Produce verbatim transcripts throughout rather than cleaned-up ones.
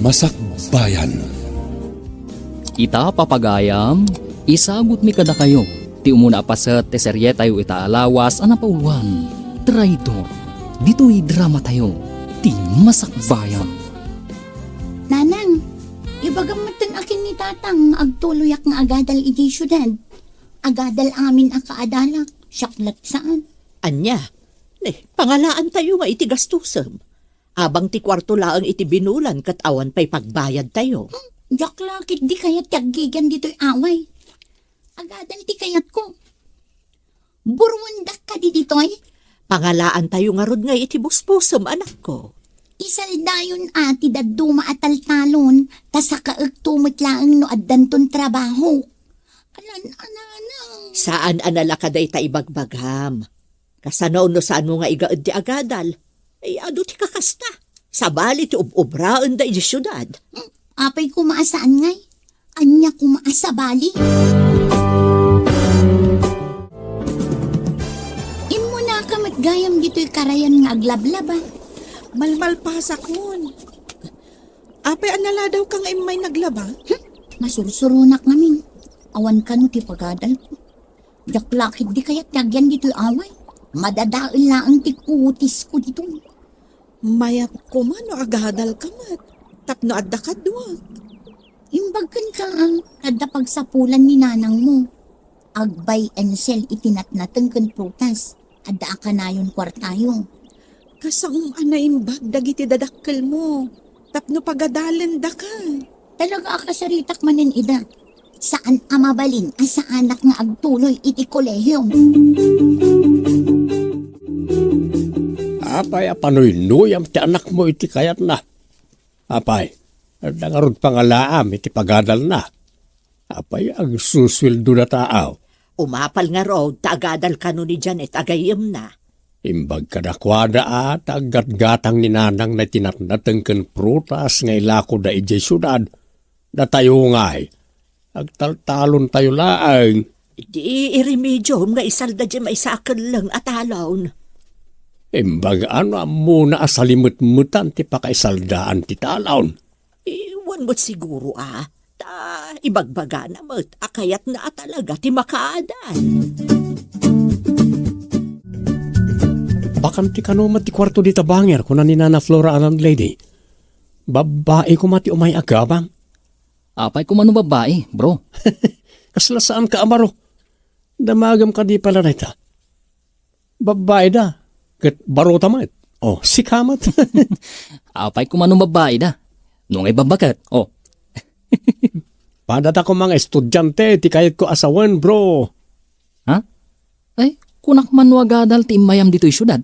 Masakbayan. Ita, papagayam, isagutmi kadakayo ti umuna a paset ti serietayo ita a lawas a napauluan, Traidor. Ditoy dramatayo, ti Masakbayan. Nanang, ibagam metten a ken ni Tatang nga agtuloyak nga agadal idiay siudad. Agadal amin a kaadalak, siak latta saan. Ania? Ne, pangalaantayo nga iti gastusem. Abang ti kuarto laeng iti binulan ket awan pay pagbayadtayo. Hmm, diak la ketdi kayat ti aggigian ditoy away. Agadal ti kayatko. Buruendak kadi ditoy? Pangalaantayo ngarud ngay iti busbusem, anakko. Isaldayon a ti dadduma a taltalon, ta sakaekto met laeng no addanton trabaho. Alan, anana. Saan a nalaka dayta ibagbagam. Kasano no saanmo nga igaed ti agadal? Ay, adu ti kakasta. Sabali ti ub-ubraenda idiay siudad. Hmm, apay koma a saan ngay? Ania koma a sabali? Immunaka met gayam ditoy karayan nga aglablaba. Malmalpasakon. Apay a naladawka nga immay naglaba? Hmm, masursuronak ngamin. Awan kano ti pagadalko. Diak la ketdi kayat ti agyan ditoy away. Madadael laeng ti kutisko ditoy. Mayat koma no agadalka met, tapno adda kaduak. Imbag kenka, a, adda pagsapulan ni nanangmo. Ag-buy and sell iti natnateng ken prutas. Adda a kanayon kuartayo. Kasaom a naimbag dagiti dadakkelmo tapno pagadalendaka. Talaga a kasaritak manen ida. Saan a mabalin a saanak nga agtuloy iti kolehio. Apay a panuynuyam ti anakmo iti kayatna? Apay, adda ngarud pangalaam iti pagadalna? Apay, agsusueldo datayo? Umapal ngarud ta agadal kano ni Janet a gayyemna. Imbag kadakuada a ta aggatgatang ni nanangna iti natnateng ken prutas nga ilakoda idiay siudad. Datayo ngay, agtaltalontayo laeng. Iti iremediom nga isalda diay maysa a kelleng a talon. Imbag a no ammona a salimetmetan ti pakaisaldaan ti talon. Iwan met siguro a, ta ibagbagana met a kayatna a talaga ti makaadal. Bakante kano met ti kuarto dita bangir, kuna ni Nana Flora a landlady. Babbai koma ti umay agabang. Apay koma no babbai, bro? Kasla saanka a baro. Damagem kadi pay la dayta? Babbai da. Ket barota met. Oh, sika met. Apay koma no babbai da? No ngay babbaket. Oh. Padata koma nga estudiante ti kayatko a sawen, bro. Ha? Ay, kunak man no agadal ti immayam ditoy siudad.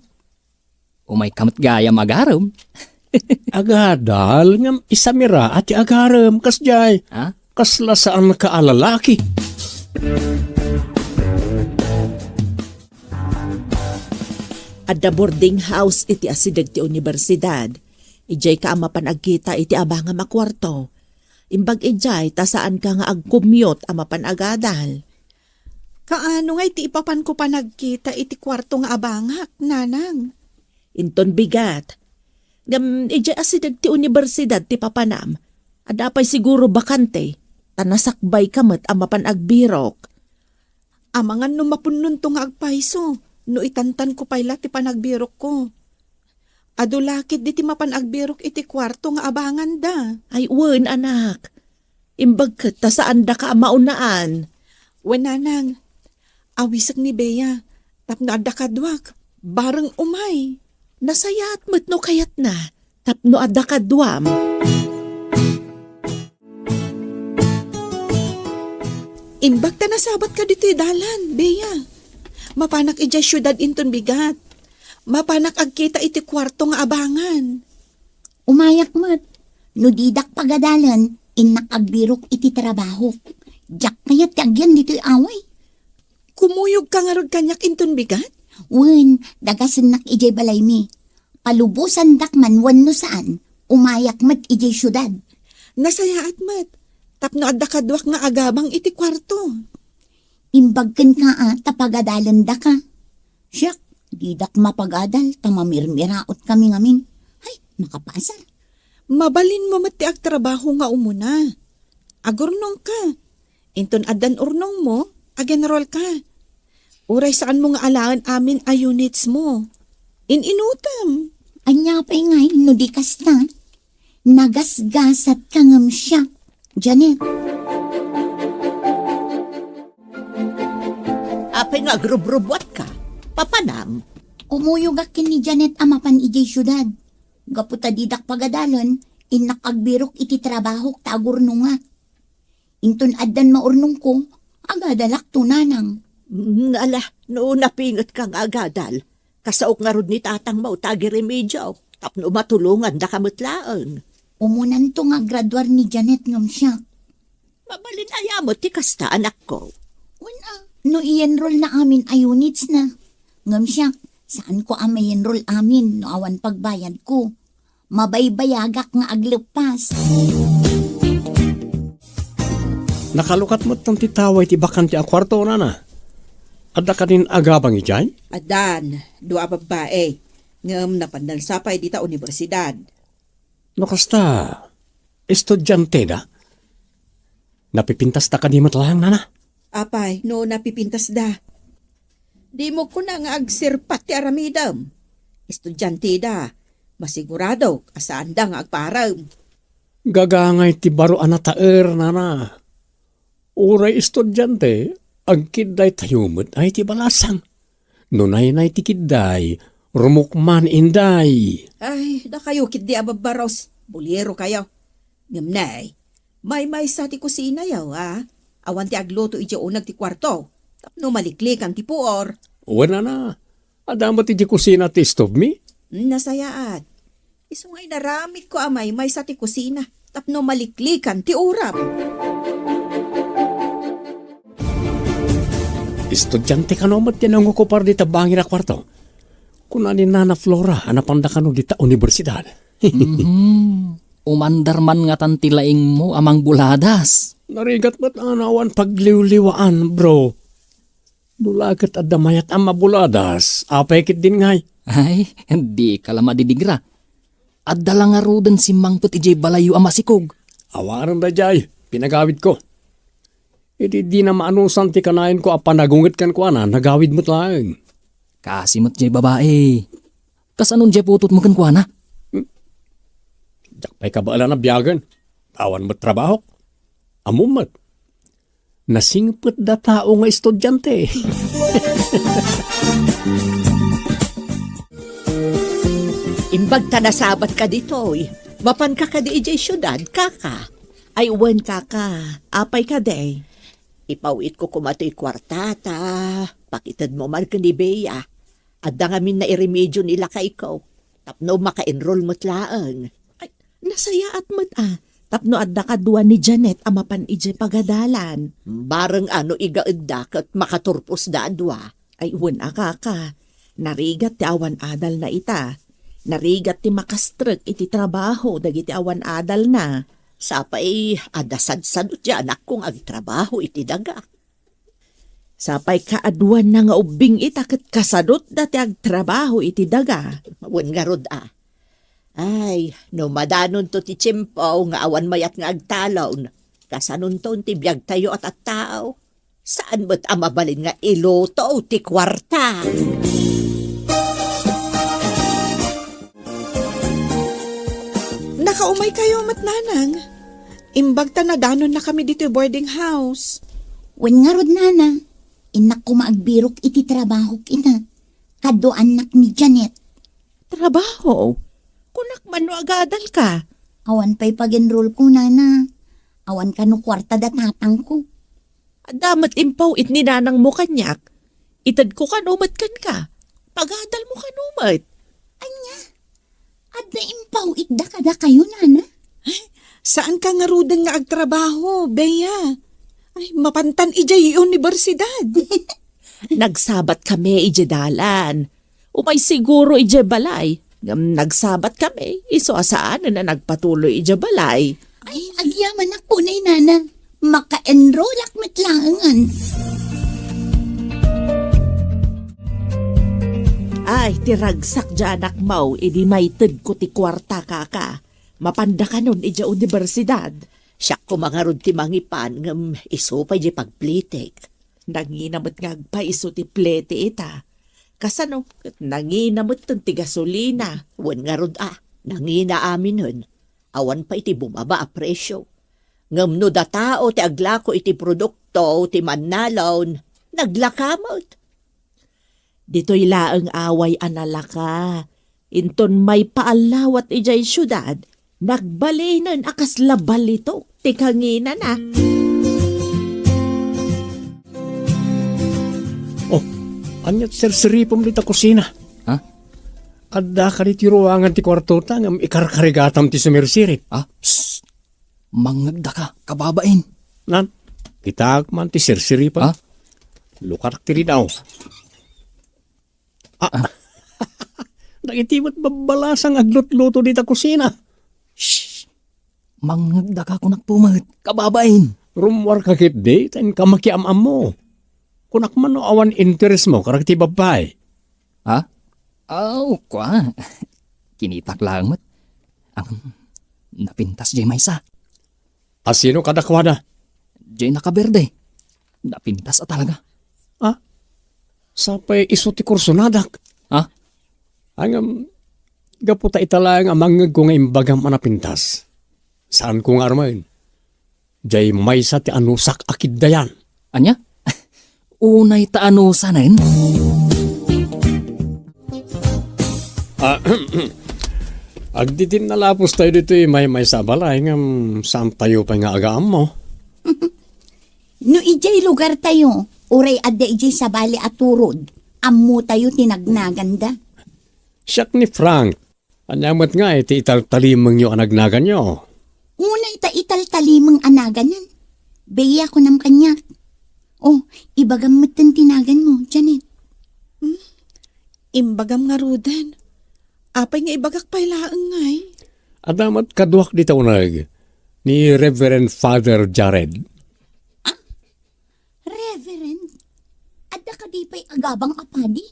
Umayka met gayam agarem. Agadal ngem isamira a ti agarem, kasdiay. Ha? Kasla saanka a lalaki. Adda boarding house iti asideg ti universidad. Idiayka a mapan agkita iti abangam a kuarto. Imbag idiay, ta saanka nga agcommute a mapan agadal. Kaano ngay ti ipapanko panagkita iti kuarto nga abangak, nanang? Inton bigat. Ngem idiay asideg ti universidad ti papanam, adda pay siguro bakante, ta nasakbayka met a mapan agbirok. Amangan no mapunnonto nga agpayso, no itantanko pay la ti panagbirokko. Adu la ketdi ti mapan agbirok iti kuarto nga abanganda. Ay, wen, anak. Imbag ket ta saandaka a maunaan. Wen, nanang. Awisek ni Bea, tapno adda kaduak, bareng umay. Nasayaat met no kayatna, tapno adda kaduam. Imbag ta nasabatka ditoy dalan, Bea. Mapanak idiay siudad inton bigat. Mapanak agkita iti kuarto nga abangan. Umayak met. No didak pagadalen, innak agbirok iti trabahok. Diak kayat ti agyan ditoy away. Kumuyogka ngarud kaniak inton bigat? Wen, dagasennak idiay balaymi. Palubosandak man wenno saan, umayak met idiay siudad. Nasayaat met, tapno adda kaduak nga agabang iti kuarto. Imbag kenka a ta pagadalendaka. Siak, didak mapagadal ta mamirmiraot kami ngamin. Hay, makapasar. Mabalinmo met ti agtrabaho nga umuna. Agurnongka. Inton addan urnongmo, agenrolka. Uray saanmo nga alaen amin a units mo. In-inutem. Ania pay ngay no di kasta? Nagasgasatka ngem siak, Janet. Apay nga agrubrubuatka? Papanam? Kumuyogak ken ni Janet a mapan idiay siudad. Gapu ta didak pagadalen, innak agbirok iti trabahok ta agurnongak. Inton addan maurnongko, agadalakto, nanang. Mm, ala, no napingetka nga agadal, kasaok ngarud ni tatangmo ta agiremedio, tapno matulongandaka met laeng. Umunanto nga agraduar ni Janet ngem siak. Mabalin aya met ti kasta, anakko? Wen a, no i-enroll na amin a units na. Ngem siak, saanko a ma-enroll amin no awan pagbayadko. Mabaybayagak nga agleppas. Nakalukat met ti tawa iti bakante a kuarto, nana. Adda kadin agabang idiay? Addan, dua a babbai. Ngem napandan sa pay dita universidad. No kasta, estudianteda? Napipintasda kadi met laeng, nana? Apay, no napipintasda? Dimo kuna nga agserpat ti aramidem. Estudianteda, masiguradok a saanda nga agparem. Gagangay ti baro a nataer, nana. Uray estudiante, agkiddaytayo met ay ti balasang. No naynay ti kidday, rumukman inday. Ay, dakayo ketdi a babbaros, bulero kayo. Ngem nay, maymaysa ti kusinayo, a? Awan ti agluto idiay uneg ti kuarto, tapno maliklikan ti puor. Wen, nana, adda met idiay kusina ti stove mi? Nasayaat. Isu nga inaramidko a maymaysa ti kusina tapno maliklikan ti uram. Estudiante kano met ti nangokupar dita bangir a kuarto? Kuna ni Nana Flora a napanda kano dita universidad. Mhm. Umandar man ngatan ti laingmo a mangbuladas. Narigat met a awan pagliwliwaan, bro. No la ket adda mayat a mabuladas, apay ketdin ngay? Ay, dika la madidigra. Adda la ngaruden simmangpet idiay balayyo a masikog. Awanen daydiay, pinagawidko. Idi dina maanusan ti kanayanko a panagunget kenkuana, nagawid met laeng. Kasi met jay babai. Kasano jay putotmo kenkuana? Hmm. Diak pay kabaelan a biagen. Awan met trabahok. Ammom met. Nasingpetda tao nga estudiante. Imbag ta nasabatka ditoy, mapanka kadi idiay siudad, kaka? Ay, wen, kaka. Apay kadi? Ipaw-itko koma toy kuartata. Pakitedmo man ken ni Bea. Adda ngamin nairemedio ni lakayko. Tapno maka-enroll met laeng. Ay, nasayaat met a. Tapno adda kadua ni Janet a mapan idiay pagadalan. Bareng a no igaedda ket makaturposda a dua. Ay, wen a, kaka. Narigat ti awan adalna ita. Narigat ti makastrek iti trabaho dagiti awan adalna. Sapay, adda sadsadot ti anakko nga agtrabaho iti daga. Sapay kaaduanna nga ubbing ita ket kasadotda ti agtrabaho iti daga. Wen ngarud a. Ay, no madanonto ti tiempo nga awan mayat nga agtalon, kasanonton ti biagtayo a tattao? Saan met a mabalin nga iluto ti kuarta? Nakaumay kayo met, nanang. Imbag ta nadanonnakami ditoy boarding house. Wen ngarud, nana. Innak koma agbirok iti trabahok ita. Kaduaannak ni Janet. Trabaho? Kunak man no agadalka. Awan pay pag-enrollko, nana. Awan kano kuarta da tatangko. Adda met impaw-it ni nanangmo kaniak. Itedko kano met kenka. Pagadalmo kano met. Ania? Adda impaw-itda kadakayo, nana? Ay, saanka ngaruden nga agtrabaho, Bea? Ay, mapantan idiay universidad. Nagsabatkami idiay dalan. Umay siguro idiay balay. Ngem nagsabatkami, isu a saanen a nagpatuloy idiay balay. Ay, agyamanak unay, nana. Maka-enrollak met laengen. Ay, ti ragsak diay anakmo, idi maitedko ti kuarta, kaka. Mapanda kanon idiay universidad. Siak koma ngarud ti mangipan ngem isu pay diay pagplitek. Nangina met nga agpayso ti plete ita. Kasano ket nangina metten ti gasolina. Wen ngarud a, nangina aminen. Awan pay ti bumaba a presio. Ngem no datao ti aglako iti produkto ti mannalon, naglaka met. Ditoy laeng away a nalaka. Inton maipaallawat idiay siudad, nagbalinen a kasla balitok ti kanginana. Oh, ania ti sirsiripem dita kusina? Ha? Adda kadi ti ruangan ti kuartota ngem ikarkarigatam ti sumirsirip. Ah, psst! Mangngegdaka, kababain. Nan, kitaek man ti sirsiripem. Ha? Lukatak ti ridaw. Ah. Dagiti met babbalasang aglutluto dita kusina. Shh! Mangngegdaka, kunak met, kababain. Rummuarka ketdi, ta inka makiam-ammo. Kunak man no awan interesmo kadagiti babbai. Ha? Aw, kua. Kinitak laeng met. Ang napintas diay maysa. A sino kadakuada? Diay nakaberde. Napintas a talaga. Ah? Sapay isu ti kursonadak. Ha? Ngem, gapu ta ita laeng a mangngegko nga imbagam a napintas. Saanko nga armen. Diay maysa ti anusak a kiddayan. Ania? Unay ta anusanen? Ah, agdidinna la pustayo ditoy maymaysa a balay ngem saantayo pay nga agaammo. No idiay lugartayo, uray adda idiay sabali a turod, ammotayo ti nagnaganda. Siak ni Frank. Ania met ngay ti italtalimengyo a nagnaganyo? Unay ta italtalimeng a naganan. Bea, kunam kaniak. Oh, ibagam metten ti naganmo, Janet. Hmm? Imbagam ngaruden. Apay nga ibagak pay laeng ngay? Adda met kaduak dita uneg, ni Reverend Father Jared. Ah? Reverend, adda kadi pay agabang a padi?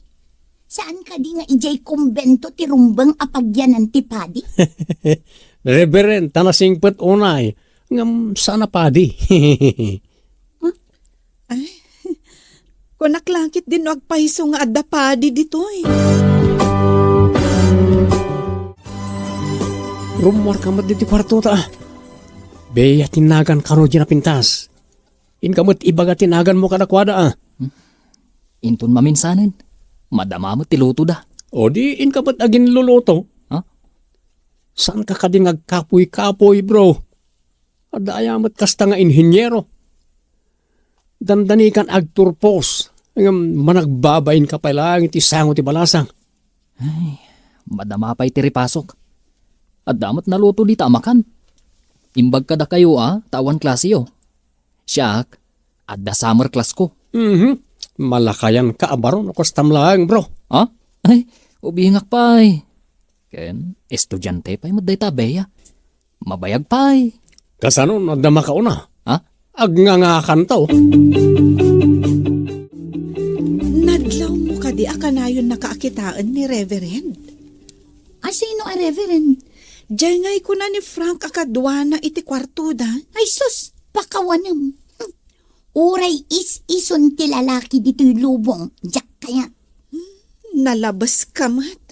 Saan kadi nga idiay kumbento ti rumbeng a pagyanan ti padi? Reverend, ta nasingpet unay, ngem saan a padi. Huh? Ay, kunak la ketdin no agpayso nga adda padi ditoy. Rummuarka met ditoy kuartota. Bea ti nagan kano diay napintas. Inka met ibaga ti naganmo kadakuada, a. Hmm. Inton maminsanen, madama met ti lutoda. O di, inka met aginluluto. Ha? Saanka kadi nga agkapoy-kapoy, bro? Adda aya met kasta nga inheniero? Dandanikan agturpos, ngem managbabainka pay laeng iti sango ti balasang. Ay, madama pay ti ripasok. Adda met naluto dita a makan. Imbag kadakayo a, ta awan klaseyo. Siak, adda summer class ko. Mhm. Malakayanka a baro no kastam laeng, bro. Ha? Ay, ubingak pay. Ken, estudiante pay met dayta, Bea. Mabayag pay. Kasano no adda makauna? Ha? Agngangakanto. Nadlawmo kadi a kanayonnaka a kitaen ni Reverend? A sino a Reverend? Diay ngay kuna ni Frank a kaduana iti kuartoda. Ay sus, pakawanem. Uray is-ison ti lalaki ditoy lubong, diak kayat. Hmm, nalabeska met.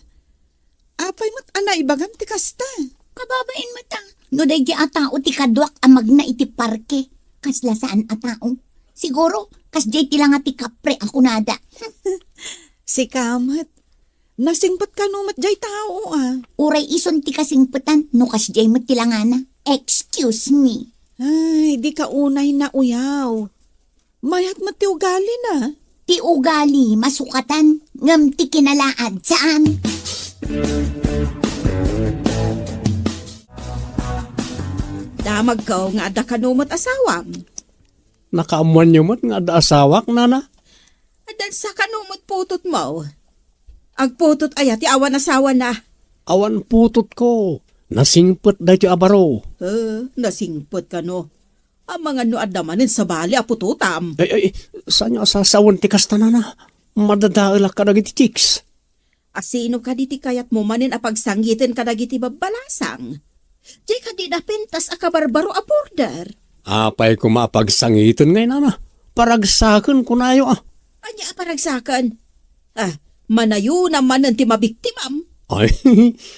Apay met a naibagam ti kasta? Kababain met a, no daydiay a tao ti kaduak a magna iti parke, kasla saan a tao. Siguro, kasdiay ti langa ti kapre a kunada. Sika met, nasingpet kano met diay tao a? Uray ison ti kasingpetan, no kasdiay met ti langana. Excuse me. Ay, dika unay nauyaw. Mayat met ti ugalina. Ti ugali, masukatan, ngem ti kinalaad, saan. Damagko nga adda kano met asawam. Nakaammoanyo met nga adda asawak, nana? Adda sa kano met putotmo. Agputot aya ti awan asawana? Awan putotko. Nasingpet daytoy a baro. Eh, nasingpet kano. Amangan no adda manen sabali a putotam. Ay, ay, saanyo a sasawen ti kasta, nana? Madadaelak kadagiti chicks. A sino kadi ti kayatmo manen a pagsangiten kadagiti babbalasang? Diay kadi napintas a kabarbaro a border? Apay koma a pagsangiten ngay, nana? Paragsaken, kunayo, a. Ania a paragsaken? Ah, manayona manen ti mabiktimam. Ay,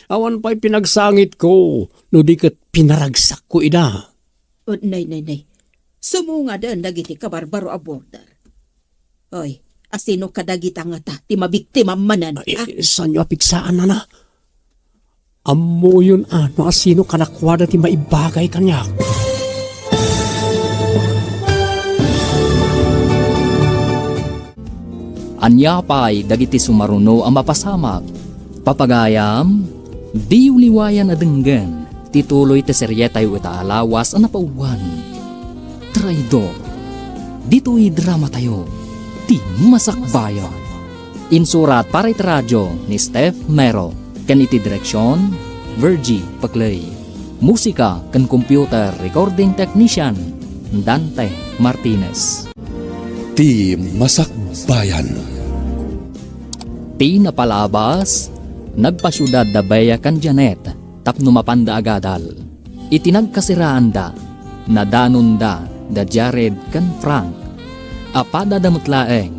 awan pay pinagsangitko, no di ket pinaragsakko ida. Oh, nay, nay, nay. Sumungaden dagiti kabarbaro a border. Oy, asino kadagita ngata ti mabiktimam manen, Ay, ah? Saanyo a pigsaan, nana? Ammoyon a no asino kadakuada ti maibagay kaniak. Ania pay dagiti sumaruno a mapasamak? Papagayam, diyo liwayan a denggen ti tuloy ti serietayo ita a lawas a napauloan. Traidor. Ditoy dramatayo, ti Masakbayan. Insurat para iti radio ni Steph Mero, ken iti direksion, Virgie Paclay. Musika ken computer recording technician, Dante Martinez. Ti Masakbayan. Ti napalabas, nagpasiudad da Bea ken Janet tapno mapanda agadal. Iti nagkasiraanda, nadanonda da Jared ken Frank. Apadada met laeng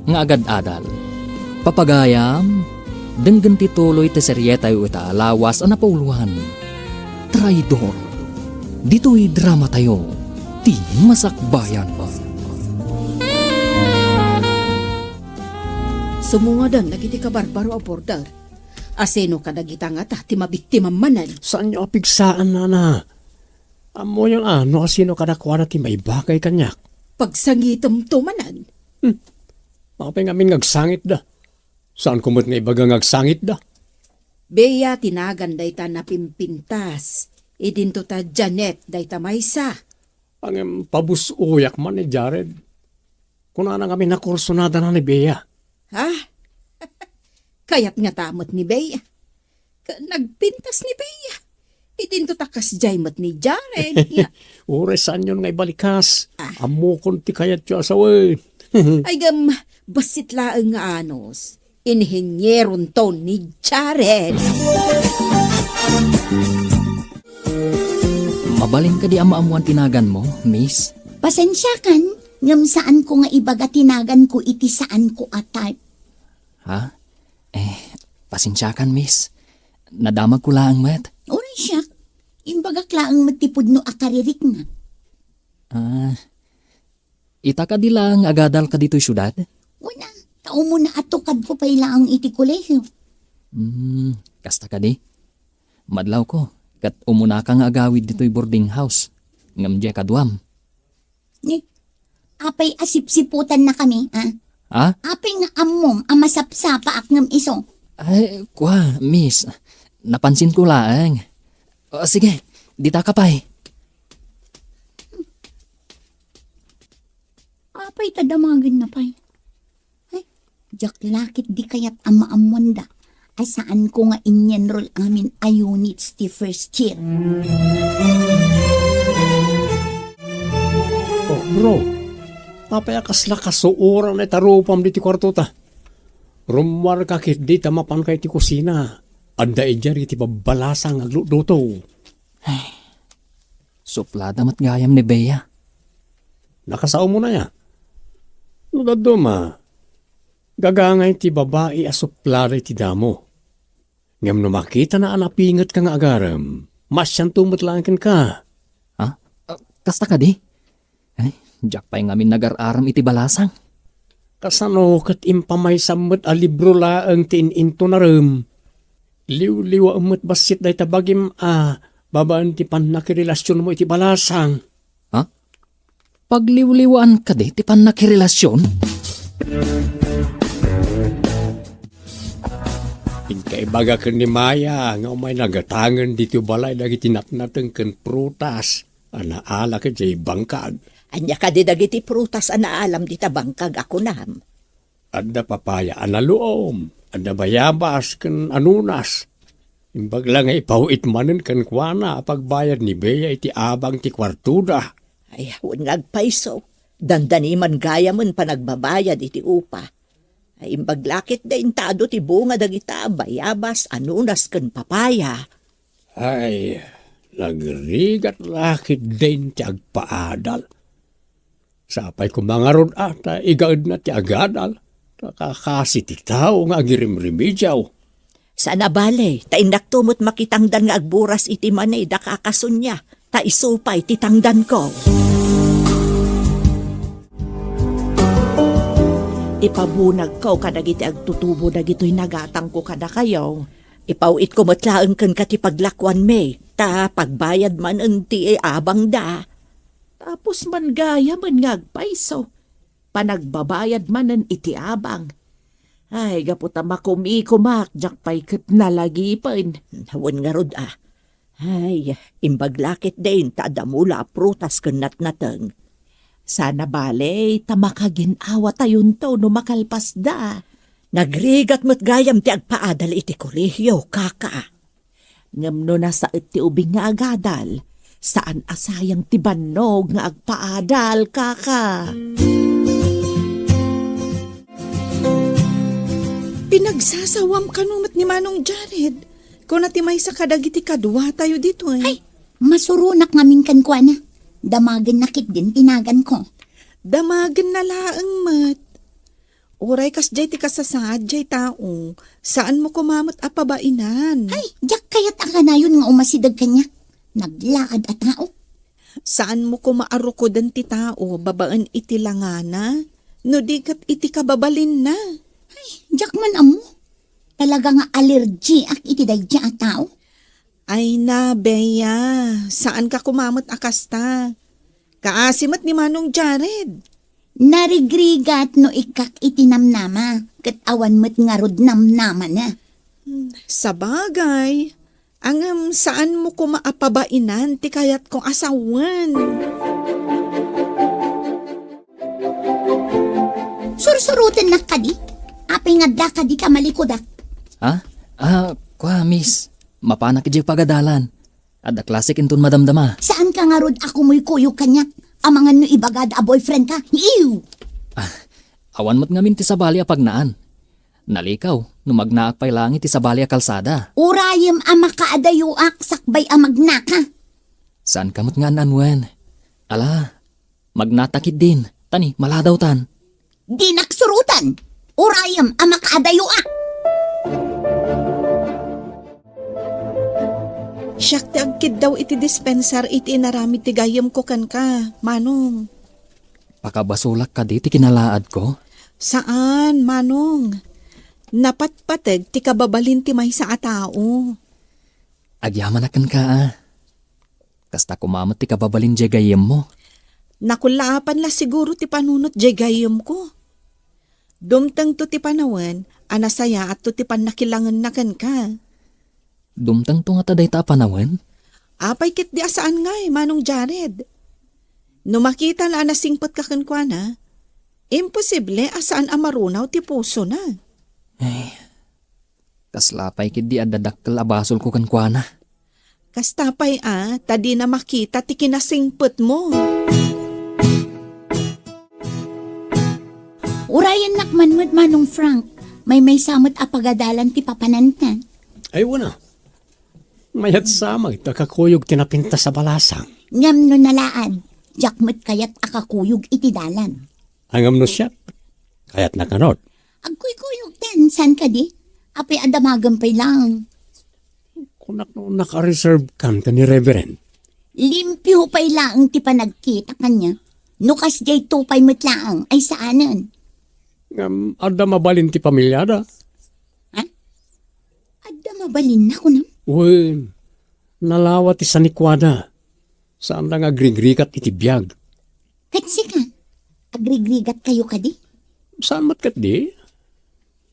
nga agad-adal. Papagayam, denggen ti tuloy ti serietayo ita a lawas a napauloan. Traidor. Ditoy dramatayo, ti Masakbayan. Sumungaden dagiti kabarbaro a border. Asino kadagita ngata ti mabiktimam manen? Saanyo a pigsaan, nana? Ammoyon a no asino kadakuada ti maibagay kaniak. Pagsangitemto manen? Hmm. Apay ngamin nga agsangitda? Saanko met nga ibaga nga agsangitda? Bea ti nagan dayta napimpintas, idinto ta Janet dayta maysa. Ngem pabus-oyak man ni Jared. Kunana ngamin a kursunadana ni Bea. Ha? Kayat ngata met ni Bea. Ka-, nagpintas ni Bea. Idinto ta kasdiay met ni Jared. Uray saanyon nga ibalikas. Ah. Ammokon ti kayatyo a sawen. Ay, ngem, bassit laeng nga anus. Inhinieronto ni Jared. Mabalin kadi a maammoan ti naganmo, miss? Pasensiakan, ngem saanko nga ibaga ti naganko iti saanko a type. Ha? Eh, pasensiakan, miss. Nadamagko laeng met. Uray siak, imbagak laeng met ti pudno a karirikna. Ah, ita kadi laeng agadalka ditoy siudad? Wen a, ta umuna a tukadko pay laeng iti kolehio. Hmm, kasta kadi? Madlawko, ket umunaka nga agawid ditoy boarding house. Ngem diay kaduam. Ni, apay a sipsiputannakami, a? Ha? Apay nga ammom a masapsapaak ngem isu? Ay, kua, miss. Napansinko laeng. O, sige, ditaka pay. Apay ta damagenna pay? Ay, diak la ketdi kayat a maammoanda a saanko nga in-enroll amin a units ti first year. Oh, bro, apay a kasla kasuoran a itarupam ditoy kuartota? Rummuarka ketdi ta mapanka iti kusina. Adda idiay dagiti babbalasang nga aglutluto. Ay, suplada met gayam ni Bea. Nakasaomon aya? No dadduma, gagangay ti babai a suplada iti damo. Ngem no makitana a napingetka nga agarem, maasianto met laeng kenka. Ha? Ah, kasta kadi? Ay, diak pay ngamin nagar-aram iti balasang. Kasano ket impamaysam met a libro laeng ti in-intunarem? Liwliwaem met bassit dayta bagim a babaen ti pannakirelasionmo iti balasang. Ha? Pagliwliwaan kadi ti pannakirelasion? Inkaibaga ken ni Maya nga umay nagatangen ditoy balay dagiti natnateng ken prutas a naala idiay bangkag. Ania kadi dagiti prutas a naalam dita bangkag a kunam? Adda papaya a naluom, adda bayabas ken anunas. Imbag la nga ipaw-it manen kenkuana a pagbayad ni Bea iti abang ti kuartoda. Ay, wen nga agpayso, dandani man gayamen panagbabayad iti upa. Ay, imbag la ketdi intado ti bunga dagita a bayabas, anunas ken papaya. Ay, Nagrigat la ketdin ti agpaadal. Sapay koma ngarud a ta igaedna ti agadal. Ta kakasi ti tao nga agirimrimidiaw. Saan a bale, ta innakto met makitangdan nga agburas iti mani da kakasunia, ta isu pay ti tangdanko. Ipabunagko kadagiti agtutubo dagitoy nagatangko kadakayo. Ipaw-itko met laeng kenka ti paglakuanmi, ta pagbayad manen ti abangda. Tapos man gayamen nga agpayso, panagbabayad manen iti abang. Ay, gapu ta makumikumak, diak pay ket nalagipen. Wen ngarud a. Ay, imbag la ketdin ta adda mula a prutas ken natnateng. Saan a bale, ta makagin-awatayonto no makalpasda. Nagrigat met gayam ti agpaadal iti kolehio, kaka. Ngem no nasaet ti ubing nga agadal, saan a sayang ti bannog nga agpaadal, kaka. Pinagsasawam kano met ni Manong Jared. Kuna ti maysa kadagiti kaduatayo ditoy. Ay, masuronak ngamin kenkuana. Damagenna ketdin ti naganko. Damagenna laeng met. Uray kasdiay ti kasasaad diay tao, saanmo koma met a pabainan. Ay, diak kayat a kanayon nga umasideg kaniak. Naglaad a tao. Saanmo koma a rukoden ti tao babaen iti langana, no di ket iti kababalinna. Ay, diak man ammo. Talaga nga alergiak iti daydiay a tao. Ay na, Bea, saanka koma met a kasta. Kaasi met ni Manong Jared. Narigrigat no ikkak iti namnama, ket awan met ngarud namnamana. Hmm, sabagay, ngem saanmo koma a pabainan ti kayatko a sawen. Sursurotennak kadi? Apay nga adda kadi ta malikudak? Ha? Ah, kua, miss. Mapanak idiay pagadalan. Adda klasek inton madamdama. Saanka ngarud a kumuykuyog kaniak? Amangan no ibagada a boyfriend ka? Ew! Ah, awan met ngamin ti sabali a pagnaan. Nalikaw no magnaak pay laeng iti sabali a kalsada. Urayem a makaadayoak sakbay a magnaka. Saanka met nga an-anuen. Ala, magnata ketdin, ta ni, maladawtan. Dinak suroten! Urayem a makaadayoak! Siak ti agkiddaw iti dispensar iti inaramid ti gayyemko kenka, Manong. Pakabasolak kadi ti kinalaadko? Saan, Manong. Napatpateg ti kababalin ti maysa a tao. Agyamanak kenka, a. Kasta koma met ti kababalin diay gayyemmo. Nakullaapan la siguro ti panunot diay gayyemko. Dumtengto ti panawen a nasayaatto ti pannakilangenna kenka. Dumtengto ngata dayta a panawen? Apay ketdi a saan ngay, Manong Jared? No makitana a nasingpetka kenkuana, imposible a saan a marunaw ti pusona. Ay, kasla pay ketdi adda dakkel a basolko kenkuana. Kasta pay a, ta dina makita ti kinasingpetmo. Urayennak man met, Manong Frank. Maymaysa met a pagadalan ti papananta. Ay, wen a. Mayat sa met a kakuyog ti napintas a balasang. Ngem no nalaad, diak met kayat a kakuyog iti dalan. Ay, ngem no siak, kayatnak ngarud. Agkuykuyogtan, saan kadi? Apay a damagen pay laeng. Kunak no naka-reserve kan ken ni Reverend. Limpio pay laeng ti panagkita kaniak. No kasdiay to pay met laeng, ay saanen. Ngem adda mabalin ti pamiliada. Ha? Adda mabalinna, kunam? Wen, nalawa ti sanikuada. Saanda nga agrigrigat iti biag. Ket sika, agrigrigatkayo kadi? Saan met ketdi?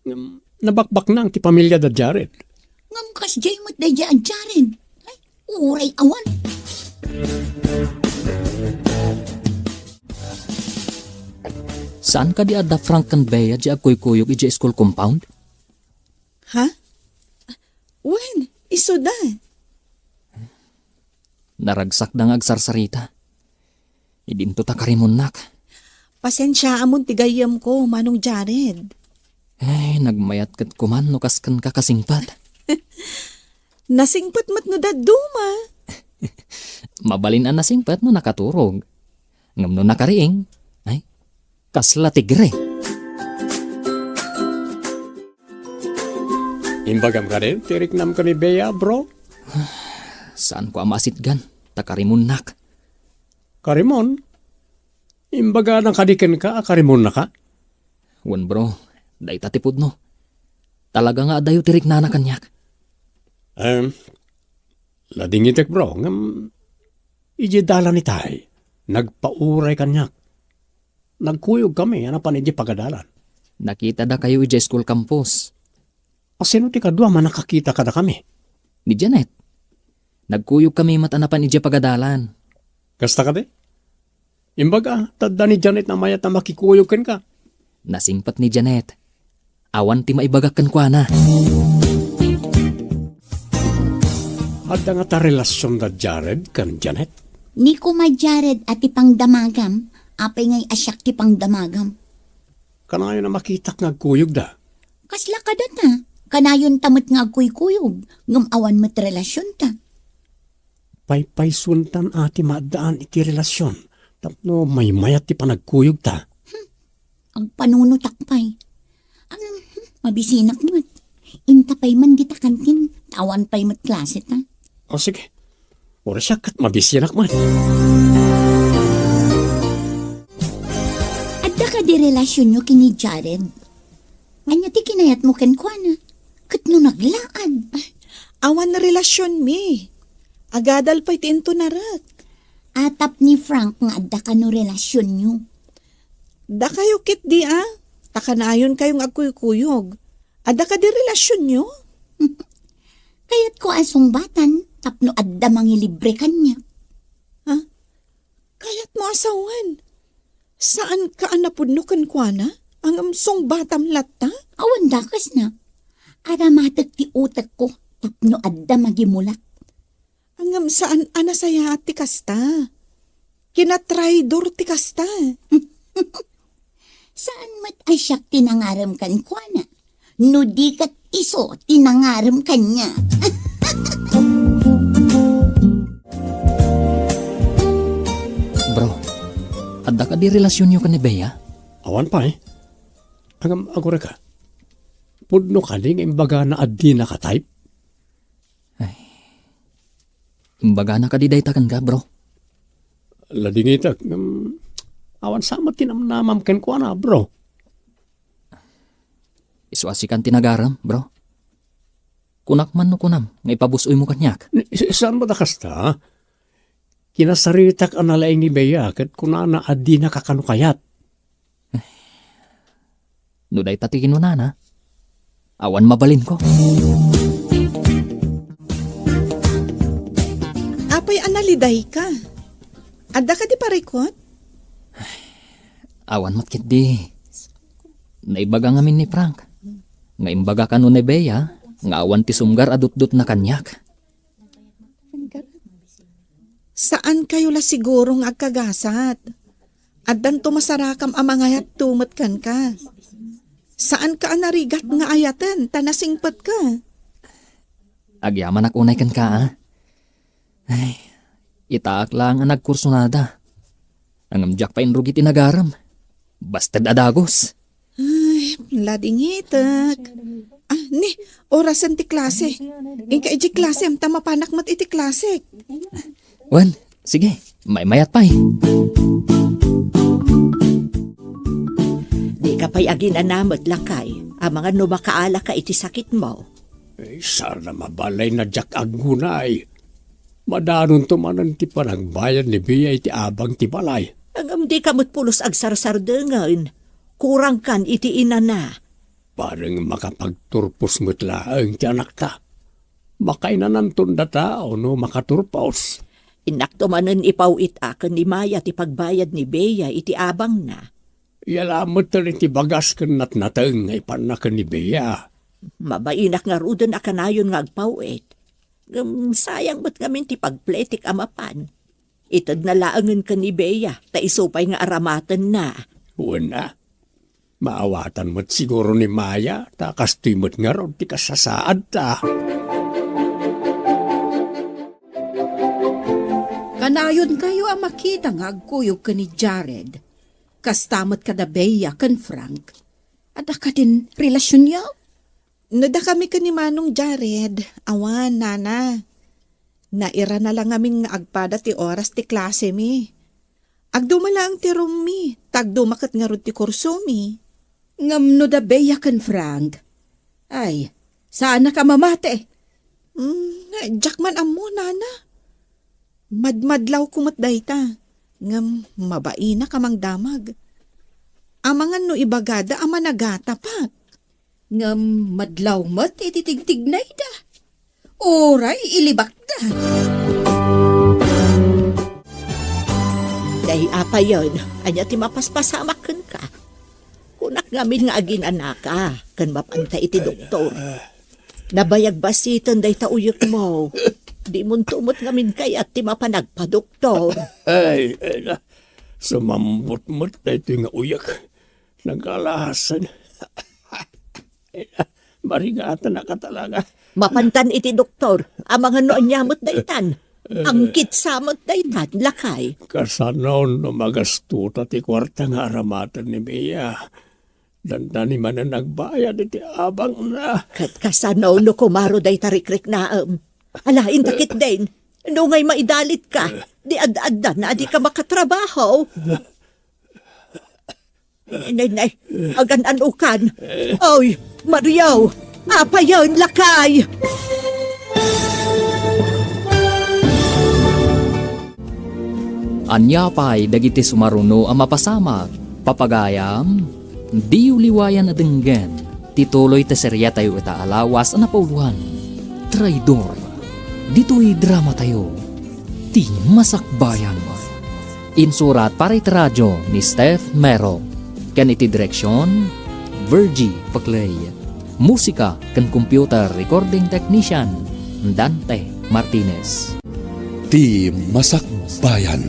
Ngem, nabakbaknang ti pamiliada Jared. Ngem kasdiay met daydiay a Jared. Ay, uray awan. Saan kadi adda Frank ken Bea diay agkuykuyog idiay school compound? Ha? Wen, isuda. Naragsakda nga agsarsarita. Idinto ta karimonnak. Pasensiaamon ti gayyemko, Manong Jared. Ay, nagmayat ket koman no kas kenka kasingpet. Nasingpet met no dadduma. Mabalin a nasingpet no nakaturog. Ngem no nakariing, ay, kasla tigre. Imbagam kadin, ti riknam ken ni Bea, bro? Saanko a maasitgan, ta karimonnak. Karimon? Imbagana kadi kenka a karimonnaka? Wen, bro, dayta ti pudno. Talaga nga adayo ti riknana kaniak. Em, ladingitek, bro, ngem idiay dalan itay, nagpauray kaniak. Nagkuyogkami a napan idiay pagadalan. Nakitada kayo idiay school campus. A sino ti kadua a nakakita kadakami? Ni Janet. Nagkuyogkami met a napan idiay pagadalan. Kasta kadi? Imbaga, ta adda ni Janet a mayat a makikuyog kenka. Nasingpet ni Janet. Awan ti maibagak kenkuana. Adda ngata relasionda Jared ken Janet? Ni koma Jared a ti pangdamagam, apay ngay a siak ti pangdamagam? Kanayon a makitak nga agkuyogda. Kasla kadata, kanayonta met nga agkuykuyog, ngem awan met relasionta. Paypaysuentan a ti maaddaan iti relasion tapno maymayat ti panagkuyogta. Hmm, agpanunotak pay. Ang, hmm, mabisinak met. Inta pay man dita kantin, awan pay met klaseta. O sige, uray siak ket mabisinak met. Adda kadi relasionyo ken ni Jared? Ania ti kinayatmo kenkuana? Ket no naglaad? Awan relasionmi. Agadal pay ti intunarek. Atap ni Frank nga adda kano relasionyo. Dakayo ketdi a, ta kanayonkayo nga agkuykuyog. Adda kadi relasionyo? Kayatko a sungbatan tapno adda mangilibre kaniak. Ha? Kayatmo a sawen? Saanka a napudno kenkuana? Ngem sungbatam latta? Awan dakesna. Aramatek ti utekko tapno adda magimulak. Ngem saan a nasayaat ti kasta. Kinatraidor ti kasta. Saan met a siak ti nangarem kenkuana. No di ket isu ti nangarem kaniak. Bro, adda kadi relasionyo ken ni Bea? Awan pay. Ngem agurayka. Pudno kadi nga imbagana a dinaka type? Ay. Imbagana kadi dayta kenka, bro? Ladingitek, ngem awan sa met ti namnamam kenkuana, bro. Isu a sikan ti nagarem, bro. Kunak man no kunam nga ipabus-oymo kaniak. Ni-, s-, saan met a kasta? Kinasaritak a nalaing ni Bea ket kunana a dinaka kano kayat. No dayta ti kinunana, awan mabalinko. Apay a nalidayka? Adda kadi parikut? Awan met ketdi. Naibaga ngamin ni Frank nga imbaga kano ni Bea nga awan ti sumgar a dutdotna kaniak. Saankayo la siguro nga agkagasat. Addanto masarakam a mangayatto met kenka. Saanka a narigat nga ayaten ta nasingpetka. Agyamanak unay kenka, a. Ay, itaak laeng a nagkursunada. Ngem diak pay inrugi ti nagarem. Basted a dagus. Ay, ladingitek. Ah, ni, orasen ti klase. Inka idiay klasem ta mapanak met iti klasek. Wen, sige, maymayat pay. Dika pay aginana met, lakay, amangan no makaalaka iti sakitmo. Ay, saan a mabalay a diak aggunay. Madanonto manen ti panagbayad ni Bea iti abang ti balay. Ngem dika met pulos agsarsadengen. Kurangkan iti inana. Bareng makapagturpos met laeng ti anakta. Makainananton data no makaturpos. Innakto manen ipaw-it a ken ni Maya ti pagbayad ni Bea iti abangna. Yala met iti bagas ken natnateng nga ipanna ken ni Bea. Mabainak ngaruden a kanayon nga agpaw-it. Ngem sayang met ngamin ti pagpletik a mapan. Itedna laengen ken ni Bea, ta isu pay nga aramatenna. Wen a, maawatan met siguro ni Maya, ta kastoy met ngarud ti kasasaadta. Naayon kayo a makita nga agkuyog ken ni Jared. Kasta met kada Bea ken Frank. Adda kadin relasionyo? No dakami ken ni Manong Jared, awan, nana. Nairana la ngamin nga agpada ti oras ti klasemi. Agduma laeng ti roommi, ta agduma ket ngarud ti kursomi. Ngem no da Bea ken Frank? Ay, saanak a mamati. Mm, diak man ammo, nana. Madmadlawko met dayta, ngem mabainak a mangdamag. Amangan no ibagada a managatapak. Ngem madlaw met iti tigtignayda. Uray ilibakda. Day, apayen, ania ti mapaspasamak kenka? Kunak ngamin nga aginanaka ken mapanta iti doktor. Nabayag basiten dayta uyekmo. Dimonto met ngamin kayat ti mapan agpadoktor. Ay, ay na. Sumambot met daytoy nga uyek. Nagkalahasan. Ay na. Marigatanaka talaga. Mapantan iti doktor. Amangan no ania met daytan. Angkitsa met daytan, lakay. Kasano no magastuta ti kuarta nga aramaten ni Bea? Dandani manen agbayad iti abangna. Ket kasano no kumaro dayta rikriknaem? Alaen ta ketdin, nungay maidalitka, di ad-addan a dika makatrabaho. Nay, nay, agan-anokan. Oy, Mario, apayen, lakay! Ania pay dagiti sumaruno a mapasamak? Papagayam, diyo liwayan a denggen ti tuloy ti serietayo ita a lawas a napauloan, Traidor. Ditoy dramatayo, Ti Masakbayan. Insurat para iti radio ni Steph Mero, ken iti direksion, Virgie Paclay. Musika ken computer recording technician, Dante Martinez. Ti Masakbayan.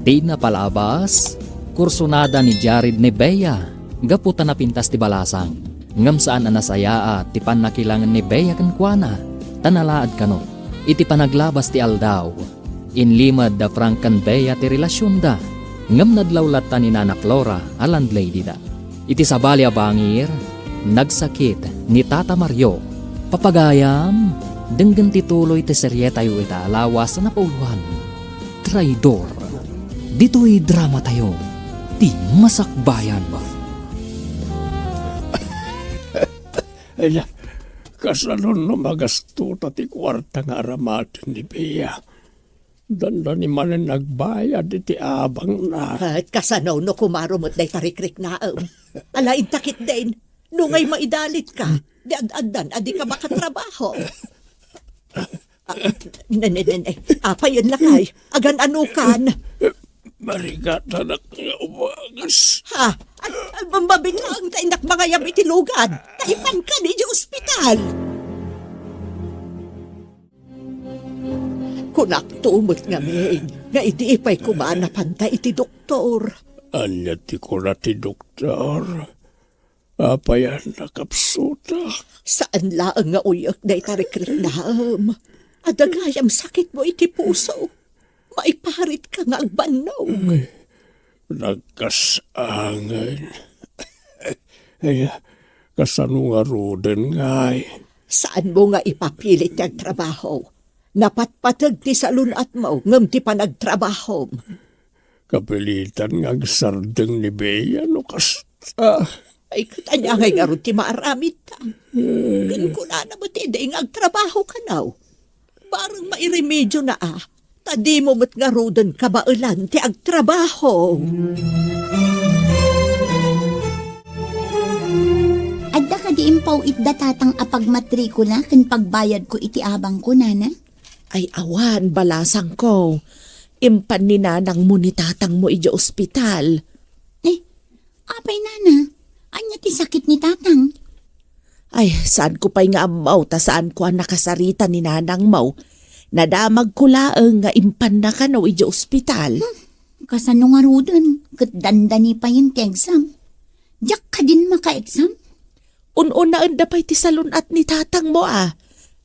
Ti napalabas, kursunada ni Jared ni Bea gapu ta napintas ti balasang. Ngem saan a nasayaat ti pannakilangen ni Bea kenkuana, ta nalaad kano. Iti panaglabas ti aldaw, inlimed da Frank ken Bea ti relasionda, ngem nadlaw latta ni Nana Flora a landladyda. Iti sabali a bangir, nagsakit ni Tata Mario. Papagayam, denggen ti tuloy ti serietayo ita a lawas a napauloan, Traidor. Ditoy dramatayo, Ti Masakbayan. Ay, kasano no magastuta ti kuarta nga aramaten ni Bea? Dandani manen nagbayad iti abangna. Ket kasano no kumaro met dayta rikriknaem? Alaen ta ketdin, nungay maidalitka, di ad-addan a dika makatrabaho. Ah, ne, ne, ne, ne. Apayen, lakay, agan-anokan. Marigatanak nga umagas. Ha? Ay, ay, mabitlaeng ta innak mangayab iti lugad. Ta ipanka idiay ospital. Kunakto met ngamin nga idi pay koma napanta iti doktor. Ania ti kuna ti doktor? Apayan a kapsutak. Saan laeng nga uyek dayta rikriknaem. Adda gayam sakitmo iti puso. Maiparitka nga agbannog. Ay, nagkas-angen. Ay, kasano ngaruden ngay? Saanmo nga ipapilit ti agtrabaho? Napatpateg ti salun-atmo ngem ti panagtrabahom. Kapilitan nga agsardeng ni Bea no kasta. Ay, ket ania ngay ngarud ti maaramidta? Kunkunana met idi nga agtrabaho kano. Bareng mairemedio na a, ta dimo met ngaruden kabaelan ti agtrabaho. Adda kadi impaw-itda tatang a pagmatrikula ken pagbayadko iti abangko, nana? Ay, awan, balasangko. Impan ni nanangmo ni tatangmo idiay ospital. Eh, apay, nana? Ania ti sakit ni tatang? Ay, saanko pay nga ammo ta saanko a nakasarita ni nanangmo. Nadamagko laeng nga impanna kano idiay ospital. Hmm, kasano ngaruden? Ket dandani payen ti exam. Diak kadin maka-exam? Un-unaenda pay ti salun-at ni tatangmo a.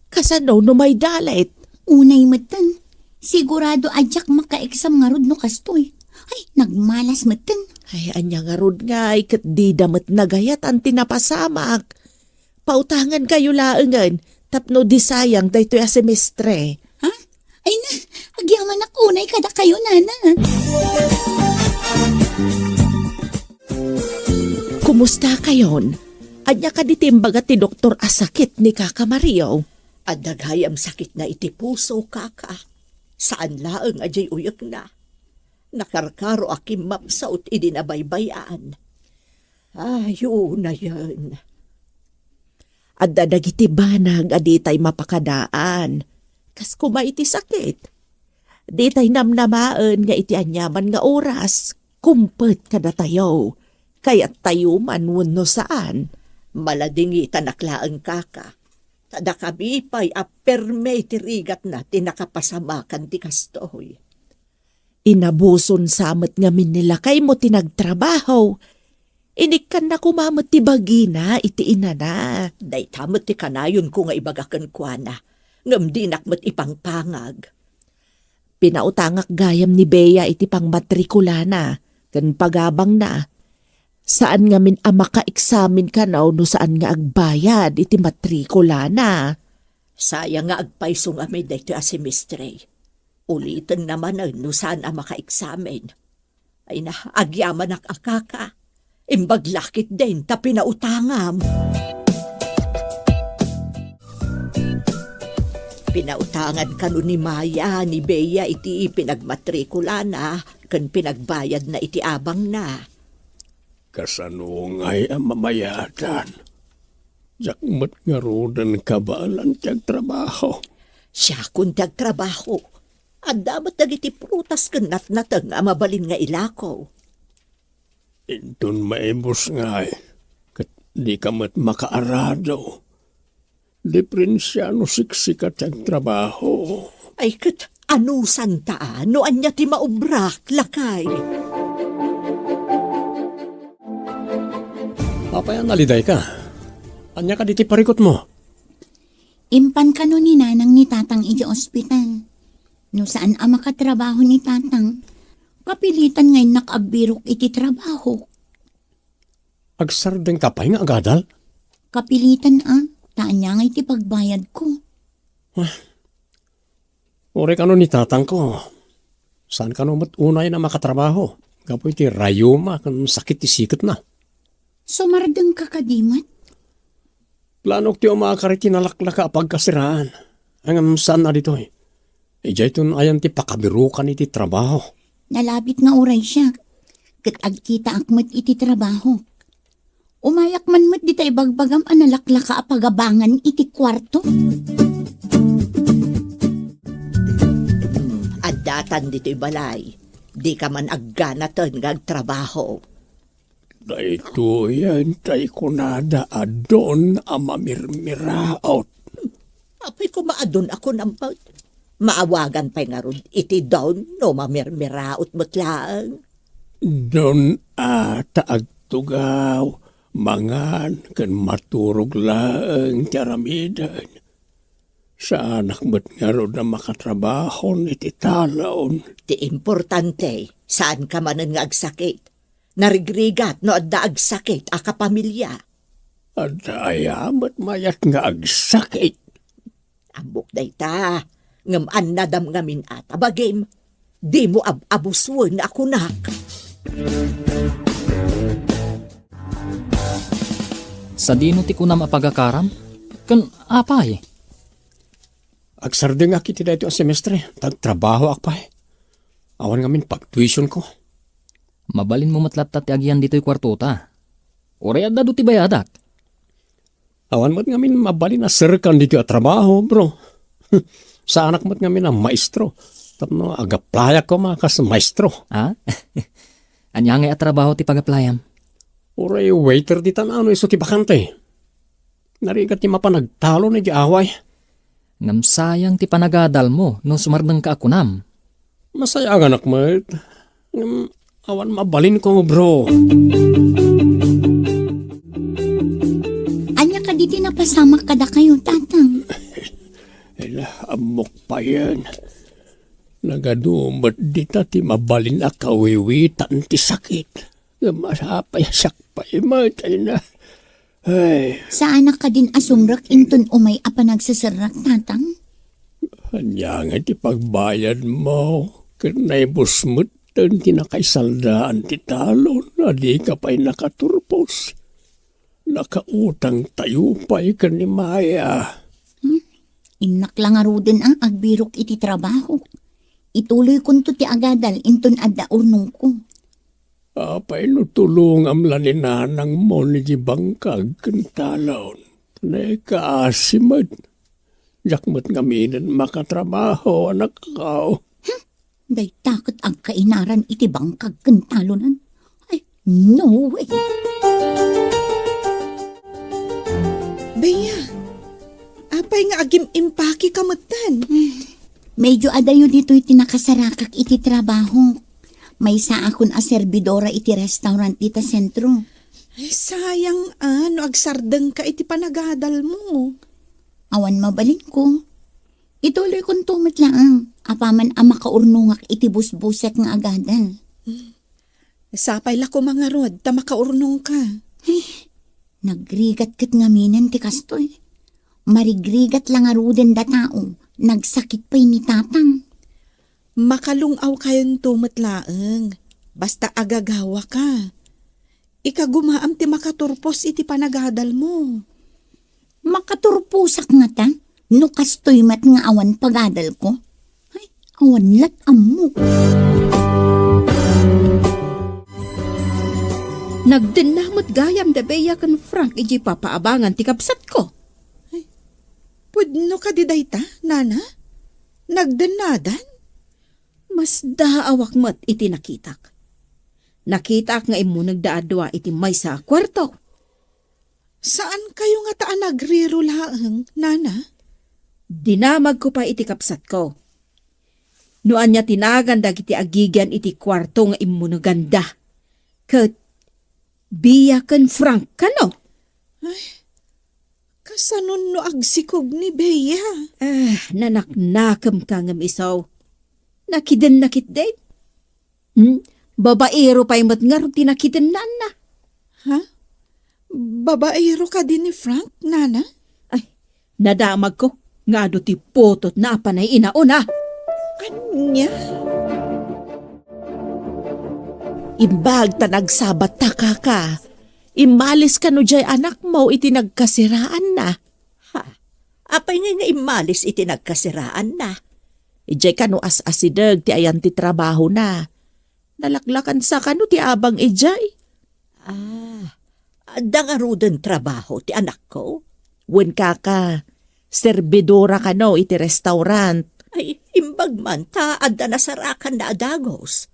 Kasano no maidalit? Unay metten, Sigurado a diak maka-exam ngarud no kastoy. Ay, nagmalas metten. Ay, ania ngarud ngay, ket dida met nagayatan ti napasamak. Pautangan kayo laengen, tapno di sayang daytoy a semestre. Ha? Ay na, agyamanak unay kadakayo, nana. Kumusta kayon? Ania kadi ti imbaga ti doktor a sakit ni Kaka Mario? Adda gayam sakitna iti puso, kaka. Saan laeng a diay uyekna. Nakarkaro a kimmapsut idi nabaybay-an. Ay, unayen. Adda dagiti banag a ditay mapakadaan. Kas koma iti sakit. Ditay namnamaen nga iti aniaman nga oras, kumpet kadatayo. Kayattayo man wenno saan. Maladingitanak laeng, kaka. Ta dakami pay a perme ti rigatna ti nakapasamakan ti kastoy. Inabuson sa met ngamin ni lakaymo ti nagtrabaho. Inikkanna koma met ti bagina iti inana. Dayta met ti kanayonko nga ibaga kenkuana, ngem dinak met ipangpangag. Pinautangak gayam ni Bea iti pangmatrikulana ken pagabangna. Saan ngamin a makaeksamen kano no saan nga agbayad iti matrikulana. Sayang nga agpayso ngamin daytoy a semestre. Ulitenna manen no saan a makaeksamen. Ay na, agyamanak a kaka. Imbag la ketdin ta pinautangam. Pinautangan kano ni Maya ni Bea iti pinagmatrikulana ken pinagbayadna iti abangna. Kasano ngay a mamayadan? Diak met ngaruden kabaelan ti agtrabaho. Siakon ti agtrabaho. Adda met dagiti prutas ken natnateng a mabalin nga ilako. Inton maibus ngay, ket dika met makaarado. Diprensia no siksika ti agtrabaho. Ay, ket anusanta, a, no ania ti maubrak, lakay? Apay a nalidayka? Ania kadi ti parikutmo? Impan kano ni nanang ni tatang iti ospital. No saan a makatrabaho ni tatang, kapilitan nga innak agbirok iti trabaho. Agsardengka pay nga agadal? Kapilitan a, ta ania ngay ti pagbayadko? Ah, uray kano ni tatangko. Saan kano met unay a makatrabaho gapu iti rayuma ken sakit ti siketna. Sumardengka kadi met? Planok ti umakar iti nalaklaka a pagkasiraan. Ngem saan a ditoy. Idiayton ayan ti pakabirokan iti trabaho. Nalabit nga uray siak, ket agkitaak met iti trabaho. Umayak man met dita ibagbagam a nalaklaka a pagabangan iti kuarto. Addatan ditoy balay, dika man agganaten nga agtrabaho. Daytoyen tay kunada a don a mamirmiraot. Apay koma a don a kunam met? Maawagan pay ngarud iti don no mamirmiraot met laeng? Don a ta agtugaw, mangan, ken maturog laeng ti aramiden. Saanak met ngarud a makatrabahon iti talon. Ti importante, saanka manen nga agsakit. Narigrigat no adda agsakit a kapamilya. Adda aya met mayat nga agsakit? Ammok dayta, ngem annadam ngamin a ta bagim, dimo ab-abusuen a kunak. Sadino ti kunam a pagakaram? Ken apay? Agsardengak iti daytoy a semestre, ta agtrabahoak pay. Awan ngamin pagtuitionko. Mabalinmo met latta ti agian ditoy kuartota. Uray adda adu ti bayadak. Awan met ngamin mabalin a serkan ditoy a trabaho, bro. Saanak met ngamin a maestro. Tapno agaplayak koma kas maestro. Ha? Ania ngay a trabaho ti pagaplayam? Uray waiter ditan no isu ti bakante. Narigat ti mapan agtalon iti away. Ngem sayang ti panagadalmo no sumardengka a kunam. Masayaganak met. Ngem awan mabalinko, bro. Ania kadi ti napasamak kadakayo, tatang? Ila, ammok payen. Kano met dita ti mabalin a kawiwitan ti sakit. Ngem apay, siak pay met, ay na. Ay. Saanak kadin a sumrek inton umay a panagseserrak, Tatang? Ania nga ti pagbayadmo? Ket naibus metten ti nakaisaldaan ti talon a dika pay nakaturpos. Nakautangtayo pay ken ni Maya. Hmm? Innak la ngaruden a agbirok iti trabaho. Ituloykonto ti agadal inton adda urnongko. Apay no tulongam la ni nanangmo ni di bangkag ken talon? Naikaasi met. Diak met ngaminen makatrabaho, anakko. Hmm? Dayta ket agkainaran iti bangkag ken talonan. Ay, no way. Bea, apay nga agim-impake ka metten? Medyo adayo ditoy ti nakasarakak iti trabaho. Maysaakon a serbidora iti restaurant dita sentro. Ay, sayang a no agsardengka iti panagadalmo. Awan mabalinko. Ituloykonto met laeng, apaman a makaurnongak iti busbusek nga agadal. Sapay la koma ngarud ta makaurnongka. Eh, nagrigat ket ngaminen ti kastoy. Marigrigat la ngaruden da tao, nagsakit pay ni Tatang. Makalung-awkayonto met laeng, basta agagawaka. Ikagumaam ti makaturpos iti panagadalmo. Makaturposak ngata no kastoy met nga awan pagadalko? Ay, awan lat ammo. Nagdenna met gayam da Bea ken Frank idiay papaabangan ti kabsatko. Ay, pudno kadi dayta, nana? Nagdennadan? Masdaawak met iti nakitak. Nakitaak nga immunegda a dua iti maysa a kuarto. Saankayo ngata a nagriro laeng, nana? Dinamagko pay iti kabsatko. No ania ti nagan dagiti agigian iti kuarto nga immuneganda. Ket Bea ken Frank kano? Ay, kasanon no agsikog ni Bea? Ah, nanaknakemka ngem isu. Nakidenna ketdi? Hmm? Babaero pay met ngarud ti nakidennaanna. Ha? Babaero kadi ni Frank, nana? Ay, nadamagko nga adu ti putotna a panay inauna. Ania? Imbag ta nagsabatta, kaka, immalis kano diay anakmo iti nagkasiraanna? Ha? Apay ngay nga immalis iti nagkasiraanna? Idiay kano as-asideg ti ayan ti trabahona. Nalaklakansa kano ti abang idiay? Ah, adda ngaruden trabaho ti anakko? Wen, kaka, serbidora kano iti restaurant. Ay, imbag man ta adda nasarakanna a dagus.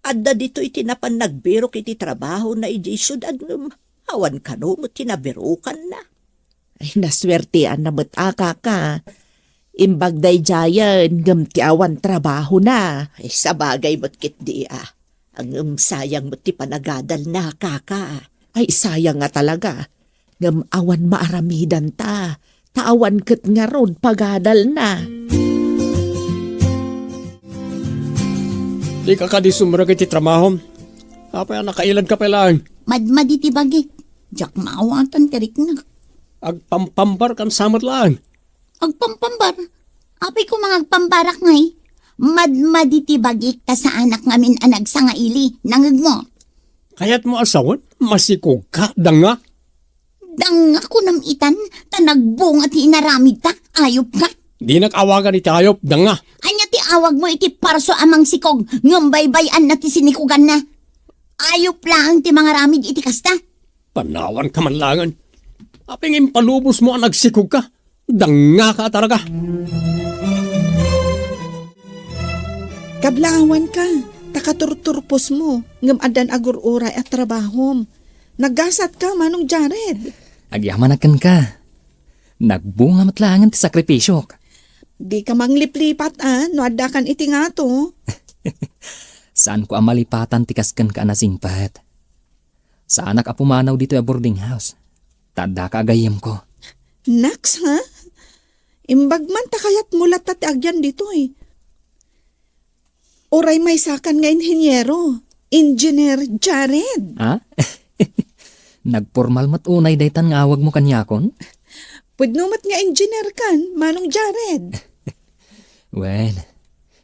Adda ditoy ti napan nagbirok iti trabahona idiay siudad ngem awan kano met ti nabirokanna. Ay, nasuerteanna met a, kaka. Imbag daydiayen ngem ti awan trabahona. Ay, sabagay met ketdi a. Ngem sayang met ti panagadalna, kaka. Ay, sayang nga talaga. Ngem awan maaramidanta, ta awan ket ngarud pagadalna. Dika kadi sumrek iti trabahom? Apay a nakailad ka pay laeng? Madmadi ti bagik. Diak maawatan ti riknak. Agpampambar kan samet laeng. Agpampambar? Apay koma nga agpambarak ngay? Madmadi ti bagik ta saanak ngamin a nagsangaili. Nangegmo? Kayatmo a sawen? Masikog ka, danga? Danga kunam itan, ta nagbunga ti inaramidta, ayop ka. Dinak awagan iti ayop, danga. Ania ti awagmo iti parso a mangsikog, ngem baybay-anna ti sinikuganna? Ayop laeng ti mangaramid iti kasta. Panawan ka man laengen. Apay nga impalubosmo a nagsikog ka? Danga ka a talaga. Kablaawan ka, ta katurturpos mo, ngem addan agur-uray a trabahom. Naggasat ka, Manong Jared. Agyamanak kenka. Nagbunga met laengen ti sakripisiok. Di ka mangliplipat, a, no adda kan iti ngato. Saan ko a malipatan ti kas kenka a nasingpet. Saanak a pumanaw ditoy a boarding house. Ta adda ka a gayyemko. Naks, ha? Imbag man ta kayatmo latta ti agyan ditoy. Uray maysakan nga inhiniero, Engineer Jared. Ha? Nagpormal met unay daytan nga awagmo kaniakon? Pudno met nga engineer kan, Manong Jared. Wen,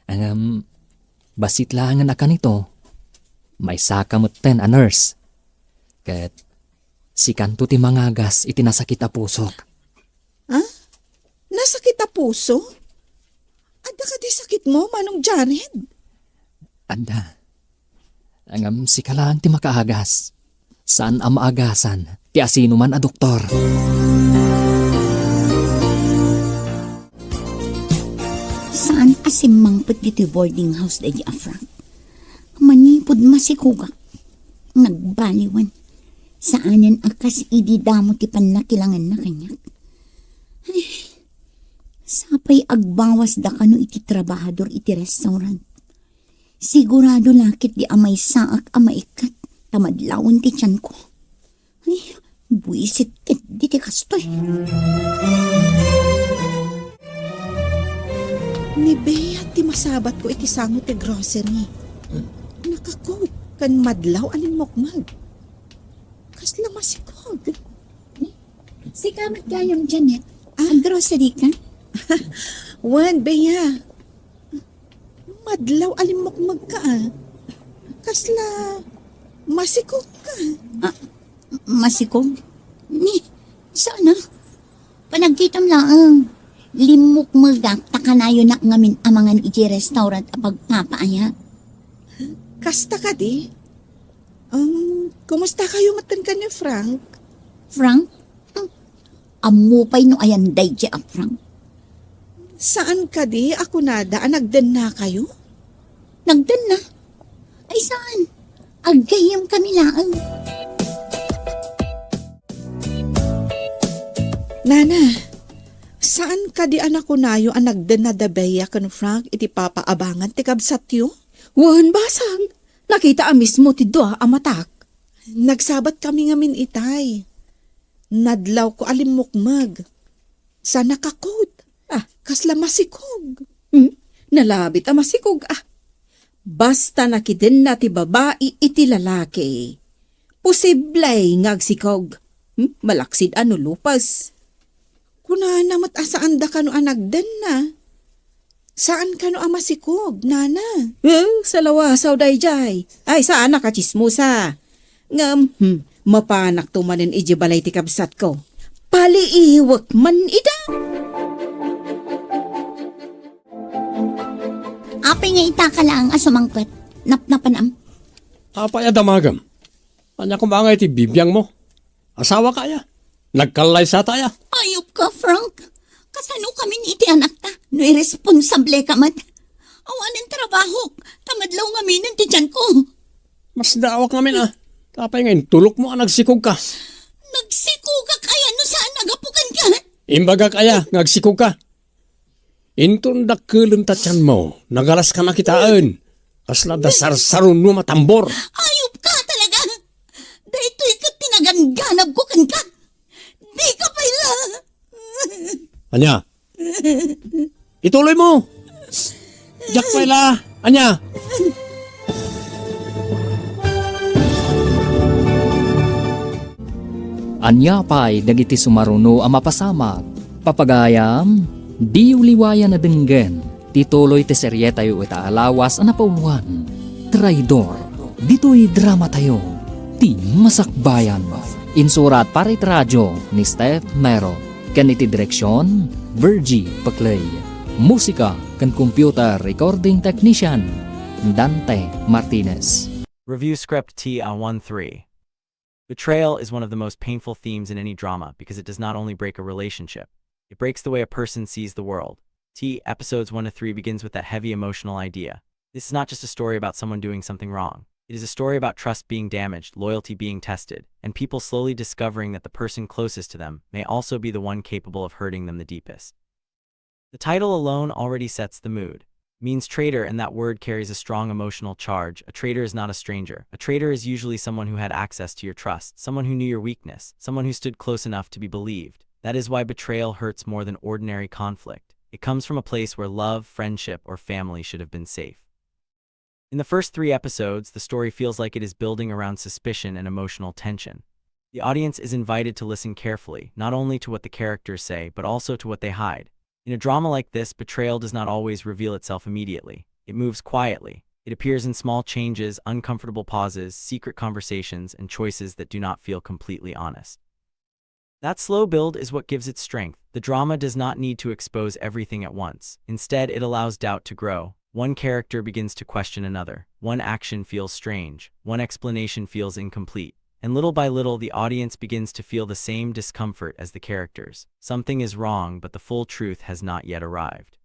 ngem, bassit laengen a kanito, maysaka metten a nurse. Ket sikanto ti mangagas iti nasakit a pusok. Ha? Nasakit a puso? Adda kadi sakitmo, Manong Jared? Adda. Ngem sika laeng ti makaagas. Saan a maagasan ti asinoman a doktor. Saan a simmangpet ditoy boarding house daydi a Frank. Manipud masikogak, nagbaliwan. Saanen a kas idi damo ti pannakilanganna kaniak. Ay, sapay agbawasda kano iti trabahador iti restaurant. Sigurado la ketdi a maysaak a maikkat ta madlawen ti tianko. Ay, buisit ketdi ti kastoy. Ni Bea ti masabatko iti sango ti grocery. Naka-coat ken madlaw a limmukmeg. Kasla masikog. Sika met gayam, Janet. Ah? Ag-grocery ka? Wen, Bea. Madlaw a limmukmeg ka, ah. Kasla masikog ka. Ah, masikog? Ni, saan a? Panagkitam laeng. Limmukmegak ta kanayonak ngamin a mangan iti restaurant a pagpapaayat. Kasta kadi? Um, kumusta kayo metten ken ni Frank? Frank? Hmm. Ammo pay no ayan daydi a Frank. Saan kadi a kunada a nagdenna kayo? Nagdenna? Ay saan? Aggayam kami laeng. Nana, saan kadi a nakunayo a nagdenna da Bea ken Frank iti papaabangan ti kabsatyo? Wen, basang. Nakita a mismo ti dua a matak. Nagsabat kami ngamin itay. Nadlawko a limmukmeg. Sa naka-coat. Ah. Kasla masikog. Hmm? Nalabit a masikog, ah. Basta nakidenna ti babai iti lalaki. Posible nga agsikog. Hmm? Malaksid a no lupes. Kunana met a saanda kano a nagdenna. Saan kano a masikog, nana? Eh, salawasaw daydiay. Ay, saanak a tsismosa. Ngem, hmm, mapanakto manen idiay balay ti kabsatko. Paliiwek man ida. Apay nga itaka laeng a sumangpet? Napnapanam? Apay a damagem? Ania koma ngay ti bibiangmo? Asawaka aya? Nagkallaysata aya? Ayupka, Frank. Kasano kamin iti anakta no irresponsableka met? Awanen trabahok, ta madlaw ngaminen ti tianko. Masdaawak ngamin a. Apay nga intulokmo a nagsikogka? Nagsikogak aya no saan a gapu kenka? Imbagak aya nga agsikogka? Inton dakkelem ta tianmo, nagalaska na kitaen. Kasla da sarsaronno a matambor. Ayupka talaga! Daytoy ket ti nagangganabko kenka. Dika pay la. Ania? Ituloymo. Diak pay la. Ania? Ania pay dagiti sumaruno a mapasamak? Papagayam, diyo liwayan a denggen ti tuloy ti serietayo ita a lawas a napauluan, Traidor. Ditoy dramatayo, Ti Masakbayan. Insurat para iti radio ni Steph Mero. Ken iti direksion, Virgie Peclay. Musika ken computer recording technician, Dante Martinez. Review script T A one three. Betrayal is one of the most painful themes in any drama because it does not only break a relationship, it breaks the way a person sees the world. T episodes one to three begins with that heavy emotional idea. This is not just a story about someone doing something wrong. It is a story about trust being damaged, loyalty being tested, and people slowly discovering that the person closest to them may also be the one capable of hurting them the deepest. The title alone already sets the mood. Means traitor, and that word carries a strong emotional charge. A traitor is not a stranger. A traitor is usually someone who had access to your trust, someone who knew your weakness, someone who stood close enough to be believed. That is why betrayal hurts more than ordinary conflict. It comes from a place where love, friendship, or family should have been safe. In the first three episodes, the story feels like it is building around suspicion and emotional tension. The audience is invited to listen carefully, not only to what the characters say, but also to what they hide. In a drama like this, betrayal does not always reveal itself immediately. It moves quietly. It appears in small changes, uncomfortable pauses, secret conversations, and choices that do not feel completely honest. That slow build is what gives it strength. The drama does not need to expose everything at once. Instead, it allows doubt to grow. One character begins to question another. One action feels strange. One explanation feels incomplete. And little by little, the audience begins to feel the same discomfort as the characters. Something is wrong, but the full truth has not yet arrived.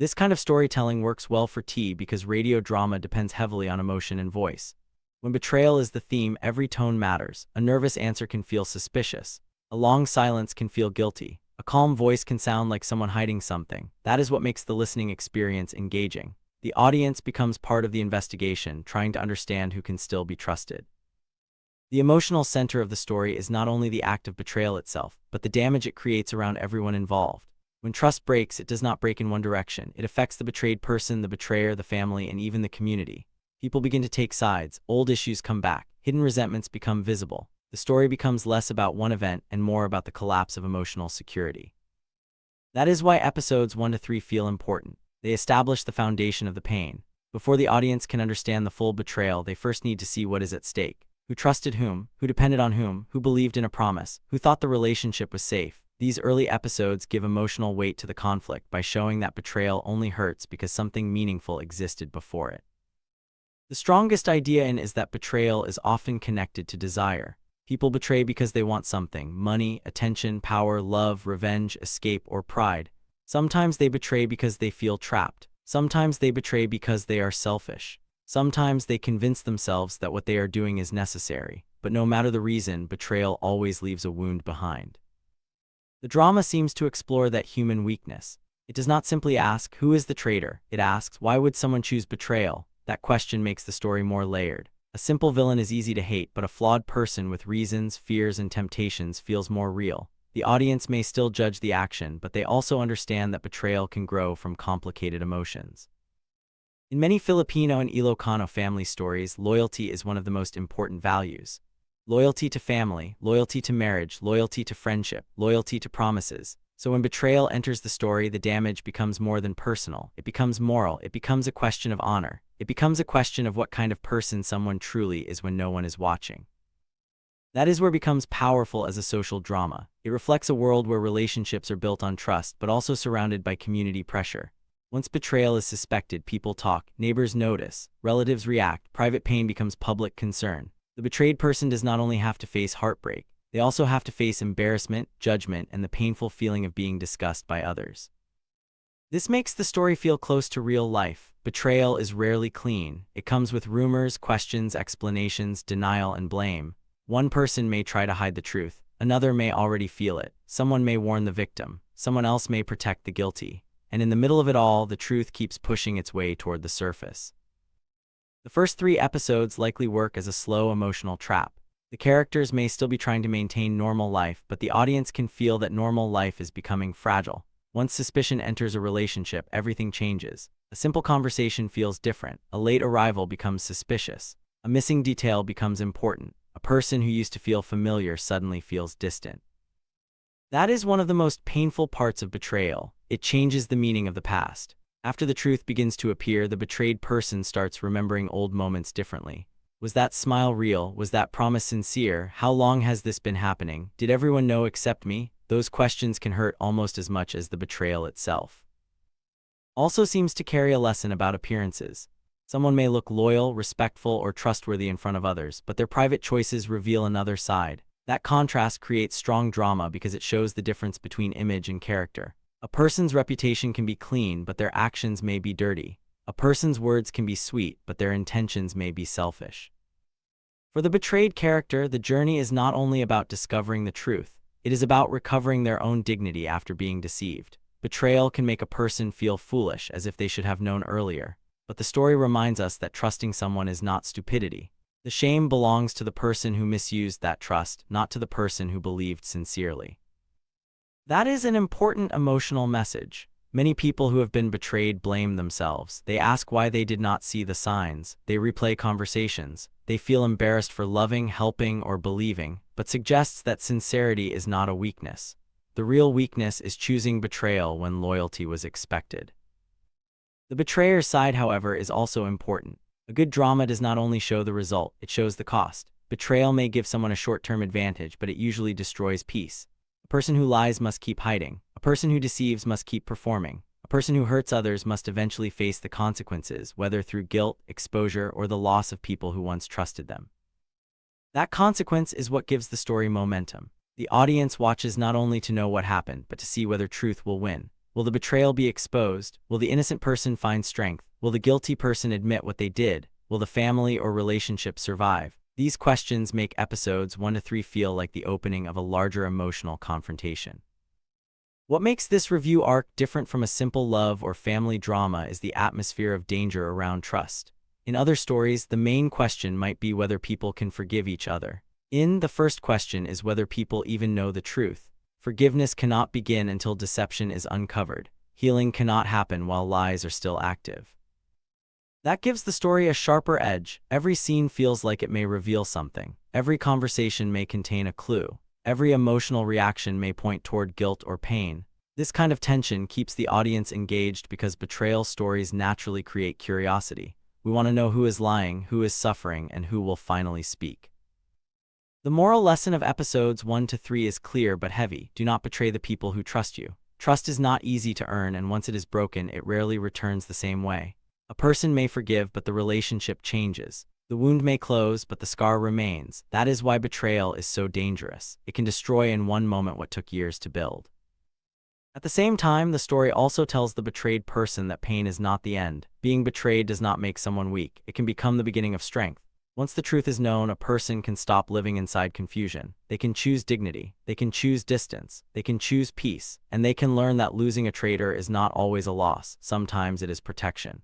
This kind of storytelling works well for T V because radio drama depends heavily on emotion and voice. When betrayal is the theme, every tone matters. A nervous answer can feel suspicious. A long silence can feel guilty. A calm voice can sound like someone hiding something. That is what makes the listening experience engaging. The audience becomes part of the investigation, trying to understand who can still be trusted. The emotional center of the story is not only the act of betrayal itself, but the damage it creates around everyone involved. When trust breaks, it does not break in one direction. It affects the betrayed person, the betrayer, the family, and even the community. People begin to take sides, old issues come back, hidden resentments become visible. The story becomes less about one event and more about the collapse of emotional security. That is why episodes one to three feel important. They establish the foundation of the pain. Before the audience can understand the full betrayal, they first need to see what is at stake. Who trusted whom, who depended on whom, who believed in a promise, who thought the relationship was safe. These early episodes give emotional weight to the conflict by showing that betrayal only hurts because something meaningful existed before it. The strongest idea in is that betrayal is often connected to desire. People betray because they want something: money, attention, power, love, revenge, escape, or pride. Sometimes they betray because they feel trapped. Sometimes they betray because they are selfish. Sometimes they convince themselves that what they are doing is necessary. But no matter the reason, betrayal always leaves a wound behind. The drama seems to explore that human weakness. It does not simply ask, "Who is the traitor?" It asks, "Why would someone choose betrayal?" That question makes the story more layered. A simple villain is easy to hate, but a flawed person with reasons, fears, and temptations feels more real. The audience may still judge the action, but they also understand that betrayal can grow from complicated emotions. In many Filipino and Ilocano family stories, loyalty is one of the most important values. Loyalty to family, loyalty to marriage, loyalty to friendship, loyalty to promises. So when betrayal enters the story, the damage becomes more than personal. It becomes moral. It becomes a question of honor. It becomes a question of what kind of person someone truly is when no one is watching. That is where it becomes powerful as a social drama. It reflects a world where relationships are built on trust, but also surrounded by community pressure. Once betrayal is suspected, people talk, neighbors notice, relatives react, private pain becomes public concern. The betrayed person does not only have to face heartbreak, they also have to face embarrassment, judgment, and the painful feeling of being discussed by others. This makes the story feel close to real life. Betrayal is rarely clean. It comes with rumors, questions, explanations, denial, and blame. One person may try to hide the truth, another may already feel it, someone may warn the victim, someone else may protect the guilty, and in the middle of it all, the truth keeps pushing its way toward the surface. The first three episodes likely work as a slow emotional trap. The characters may still be trying to maintain normal life, but the audience can feel that normal life is becoming fragile. Once suspicion enters a relationship, everything changes. A simple conversation feels different. A late arrival becomes suspicious. A missing detail becomes important. A person who used to feel familiar suddenly feels distant. That is one of the most painful parts of betrayal. It changes the meaning of the past. After the truth begins to appear, the betrayed person starts remembering old moments differently. Was that smile real? Was that promise sincere? How long has this been happening? Did everyone know except me? Those questions can hurt almost as much as the betrayal itself. Also seems to carry a lesson about appearances. Someone may look loyal, respectful, or trustworthy in front of others, but their private choices reveal another side. That contrast creates strong drama because it shows the difference between image and character. A person's reputation can be clean, but their actions may be dirty. A person's words can be sweet, but their intentions may be selfish. For the betrayed character, the journey is not only about discovering the truth, it is about recovering their own dignity after being deceived. Betrayal can make a person feel foolish, as if they should have known earlier. But the story reminds us that trusting someone is not stupidity. The shame belongs to the person who misused that trust, not to the person who believed sincerely. That is an important emotional message. Many people who have been betrayed blame themselves. They ask why they did not see the signs. They replay conversations. They feel embarrassed for loving, helping, or believing, but suggests that sincerity is not a weakness. The real weakness is choosing betrayal when loyalty was expected. The betrayer's side, however, is also important. A good drama does not only show the result, it shows the cost. Betrayal may give someone a short-term advantage, but it usually destroys peace. A person who lies must keep hiding. A person who deceives must keep performing. A person who hurts others must eventually face the consequences, whether through guilt, exposure, or the loss of people who once trusted them. That consequence is what gives the story momentum. The audience watches not only to know what happened, but to see whether truth will win. Will the betrayal be exposed? Will the innocent person find strength? Will the guilty person admit what they did? Will the family or relationship survive? These questions make episodes one to three feel like the opening of a larger emotional confrontation. What makes this review arc different from a simple love or family drama is the atmosphere of danger around trust. In other stories, the main question might be whether people can forgive each other. In The First Question is whether people even know the truth. Forgiveness cannot begin until deception is uncovered. Healing cannot happen while lies are still active. That gives the story a sharper edge. Every scene feels like it may reveal something. Every conversation may contain a clue. Every emotional reaction may point toward guilt or pain. This kind of tension keeps the audience engaged because betrayal stories naturally create curiosity. We want to know who is lying, who is suffering, and who will finally speak. The moral lesson of episodes one to three is clear but heavy. Do not betray the people who trust you. Trust is not easy to earn, and once it is broken, it rarely returns the same way. A person may forgive, but the relationship changes. The wound may close, but the scar remains. That is why betrayal is so dangerous. It can destroy in one moment what took years to build. At the same time, the story also tells the betrayed person that pain is not the end. Being betrayed does not make someone weak. It can become the beginning of strength. Once the truth is known, a person can stop living inside confusion. They can choose dignity. They can choose distance. They can choose peace. And they can learn that losing a traitor is not always a loss. Sometimes it is protection.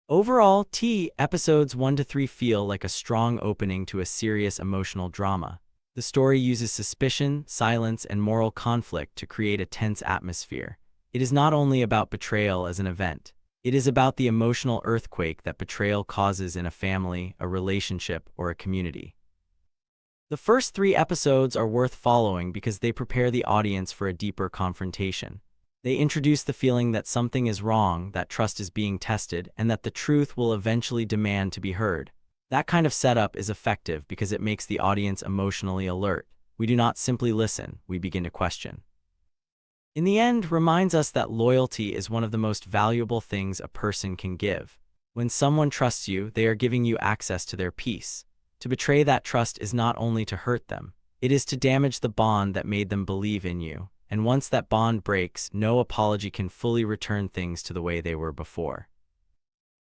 Overall, T episodes one to three feel like a strong opening to a serious emotional drama. The story uses suspicion, silence, and moral conflict to create a tense atmosphere. It is not only about betrayal as an event, it is about the emotional earthquake that betrayal causes in a family, a relationship, or a community. The first three episodes are worth following because they prepare the audience for a deeper confrontation. They introduce the feeling that something is wrong, that trust is being tested, and that the truth will eventually demand to be heard. That kind of setup is effective because it makes the audience emotionally alert. We do not simply listen, we begin to question. In the end, reminds us that loyalty is one of the most valuable things a person can give. When someone trusts you, they are giving you access to their peace. To betray that trust is not only to hurt them, it is to damage the bond that made them believe in you. And once that bond breaks, no apology can fully return things to the way they were before.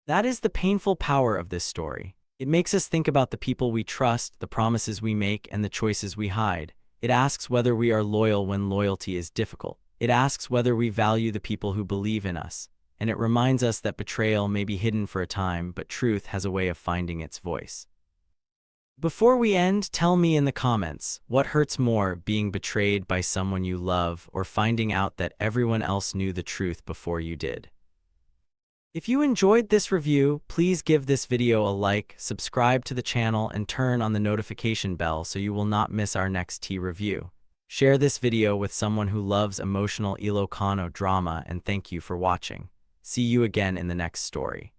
That is the painful power of this story. It makes us think about the people we trust, the promises we make, and the choices we hide. It asks whether we are loyal when loyalty is difficult. It asks whether we value the people who believe in us. And it reminds us that betrayal may be hidden for a time, but truth has a way of finding its voice. Before we end, tell me in the comments, what hurts more, being betrayed by someone you love or finding out that everyone else knew the truth before you did? If you enjoyed this review, please give this video a like, subscribe to the channel, and turn on the notification bell so you will not miss our next T review. Share this video with someone who loves emotional Ilocano drama, and thank you for watching. See you again in the next story.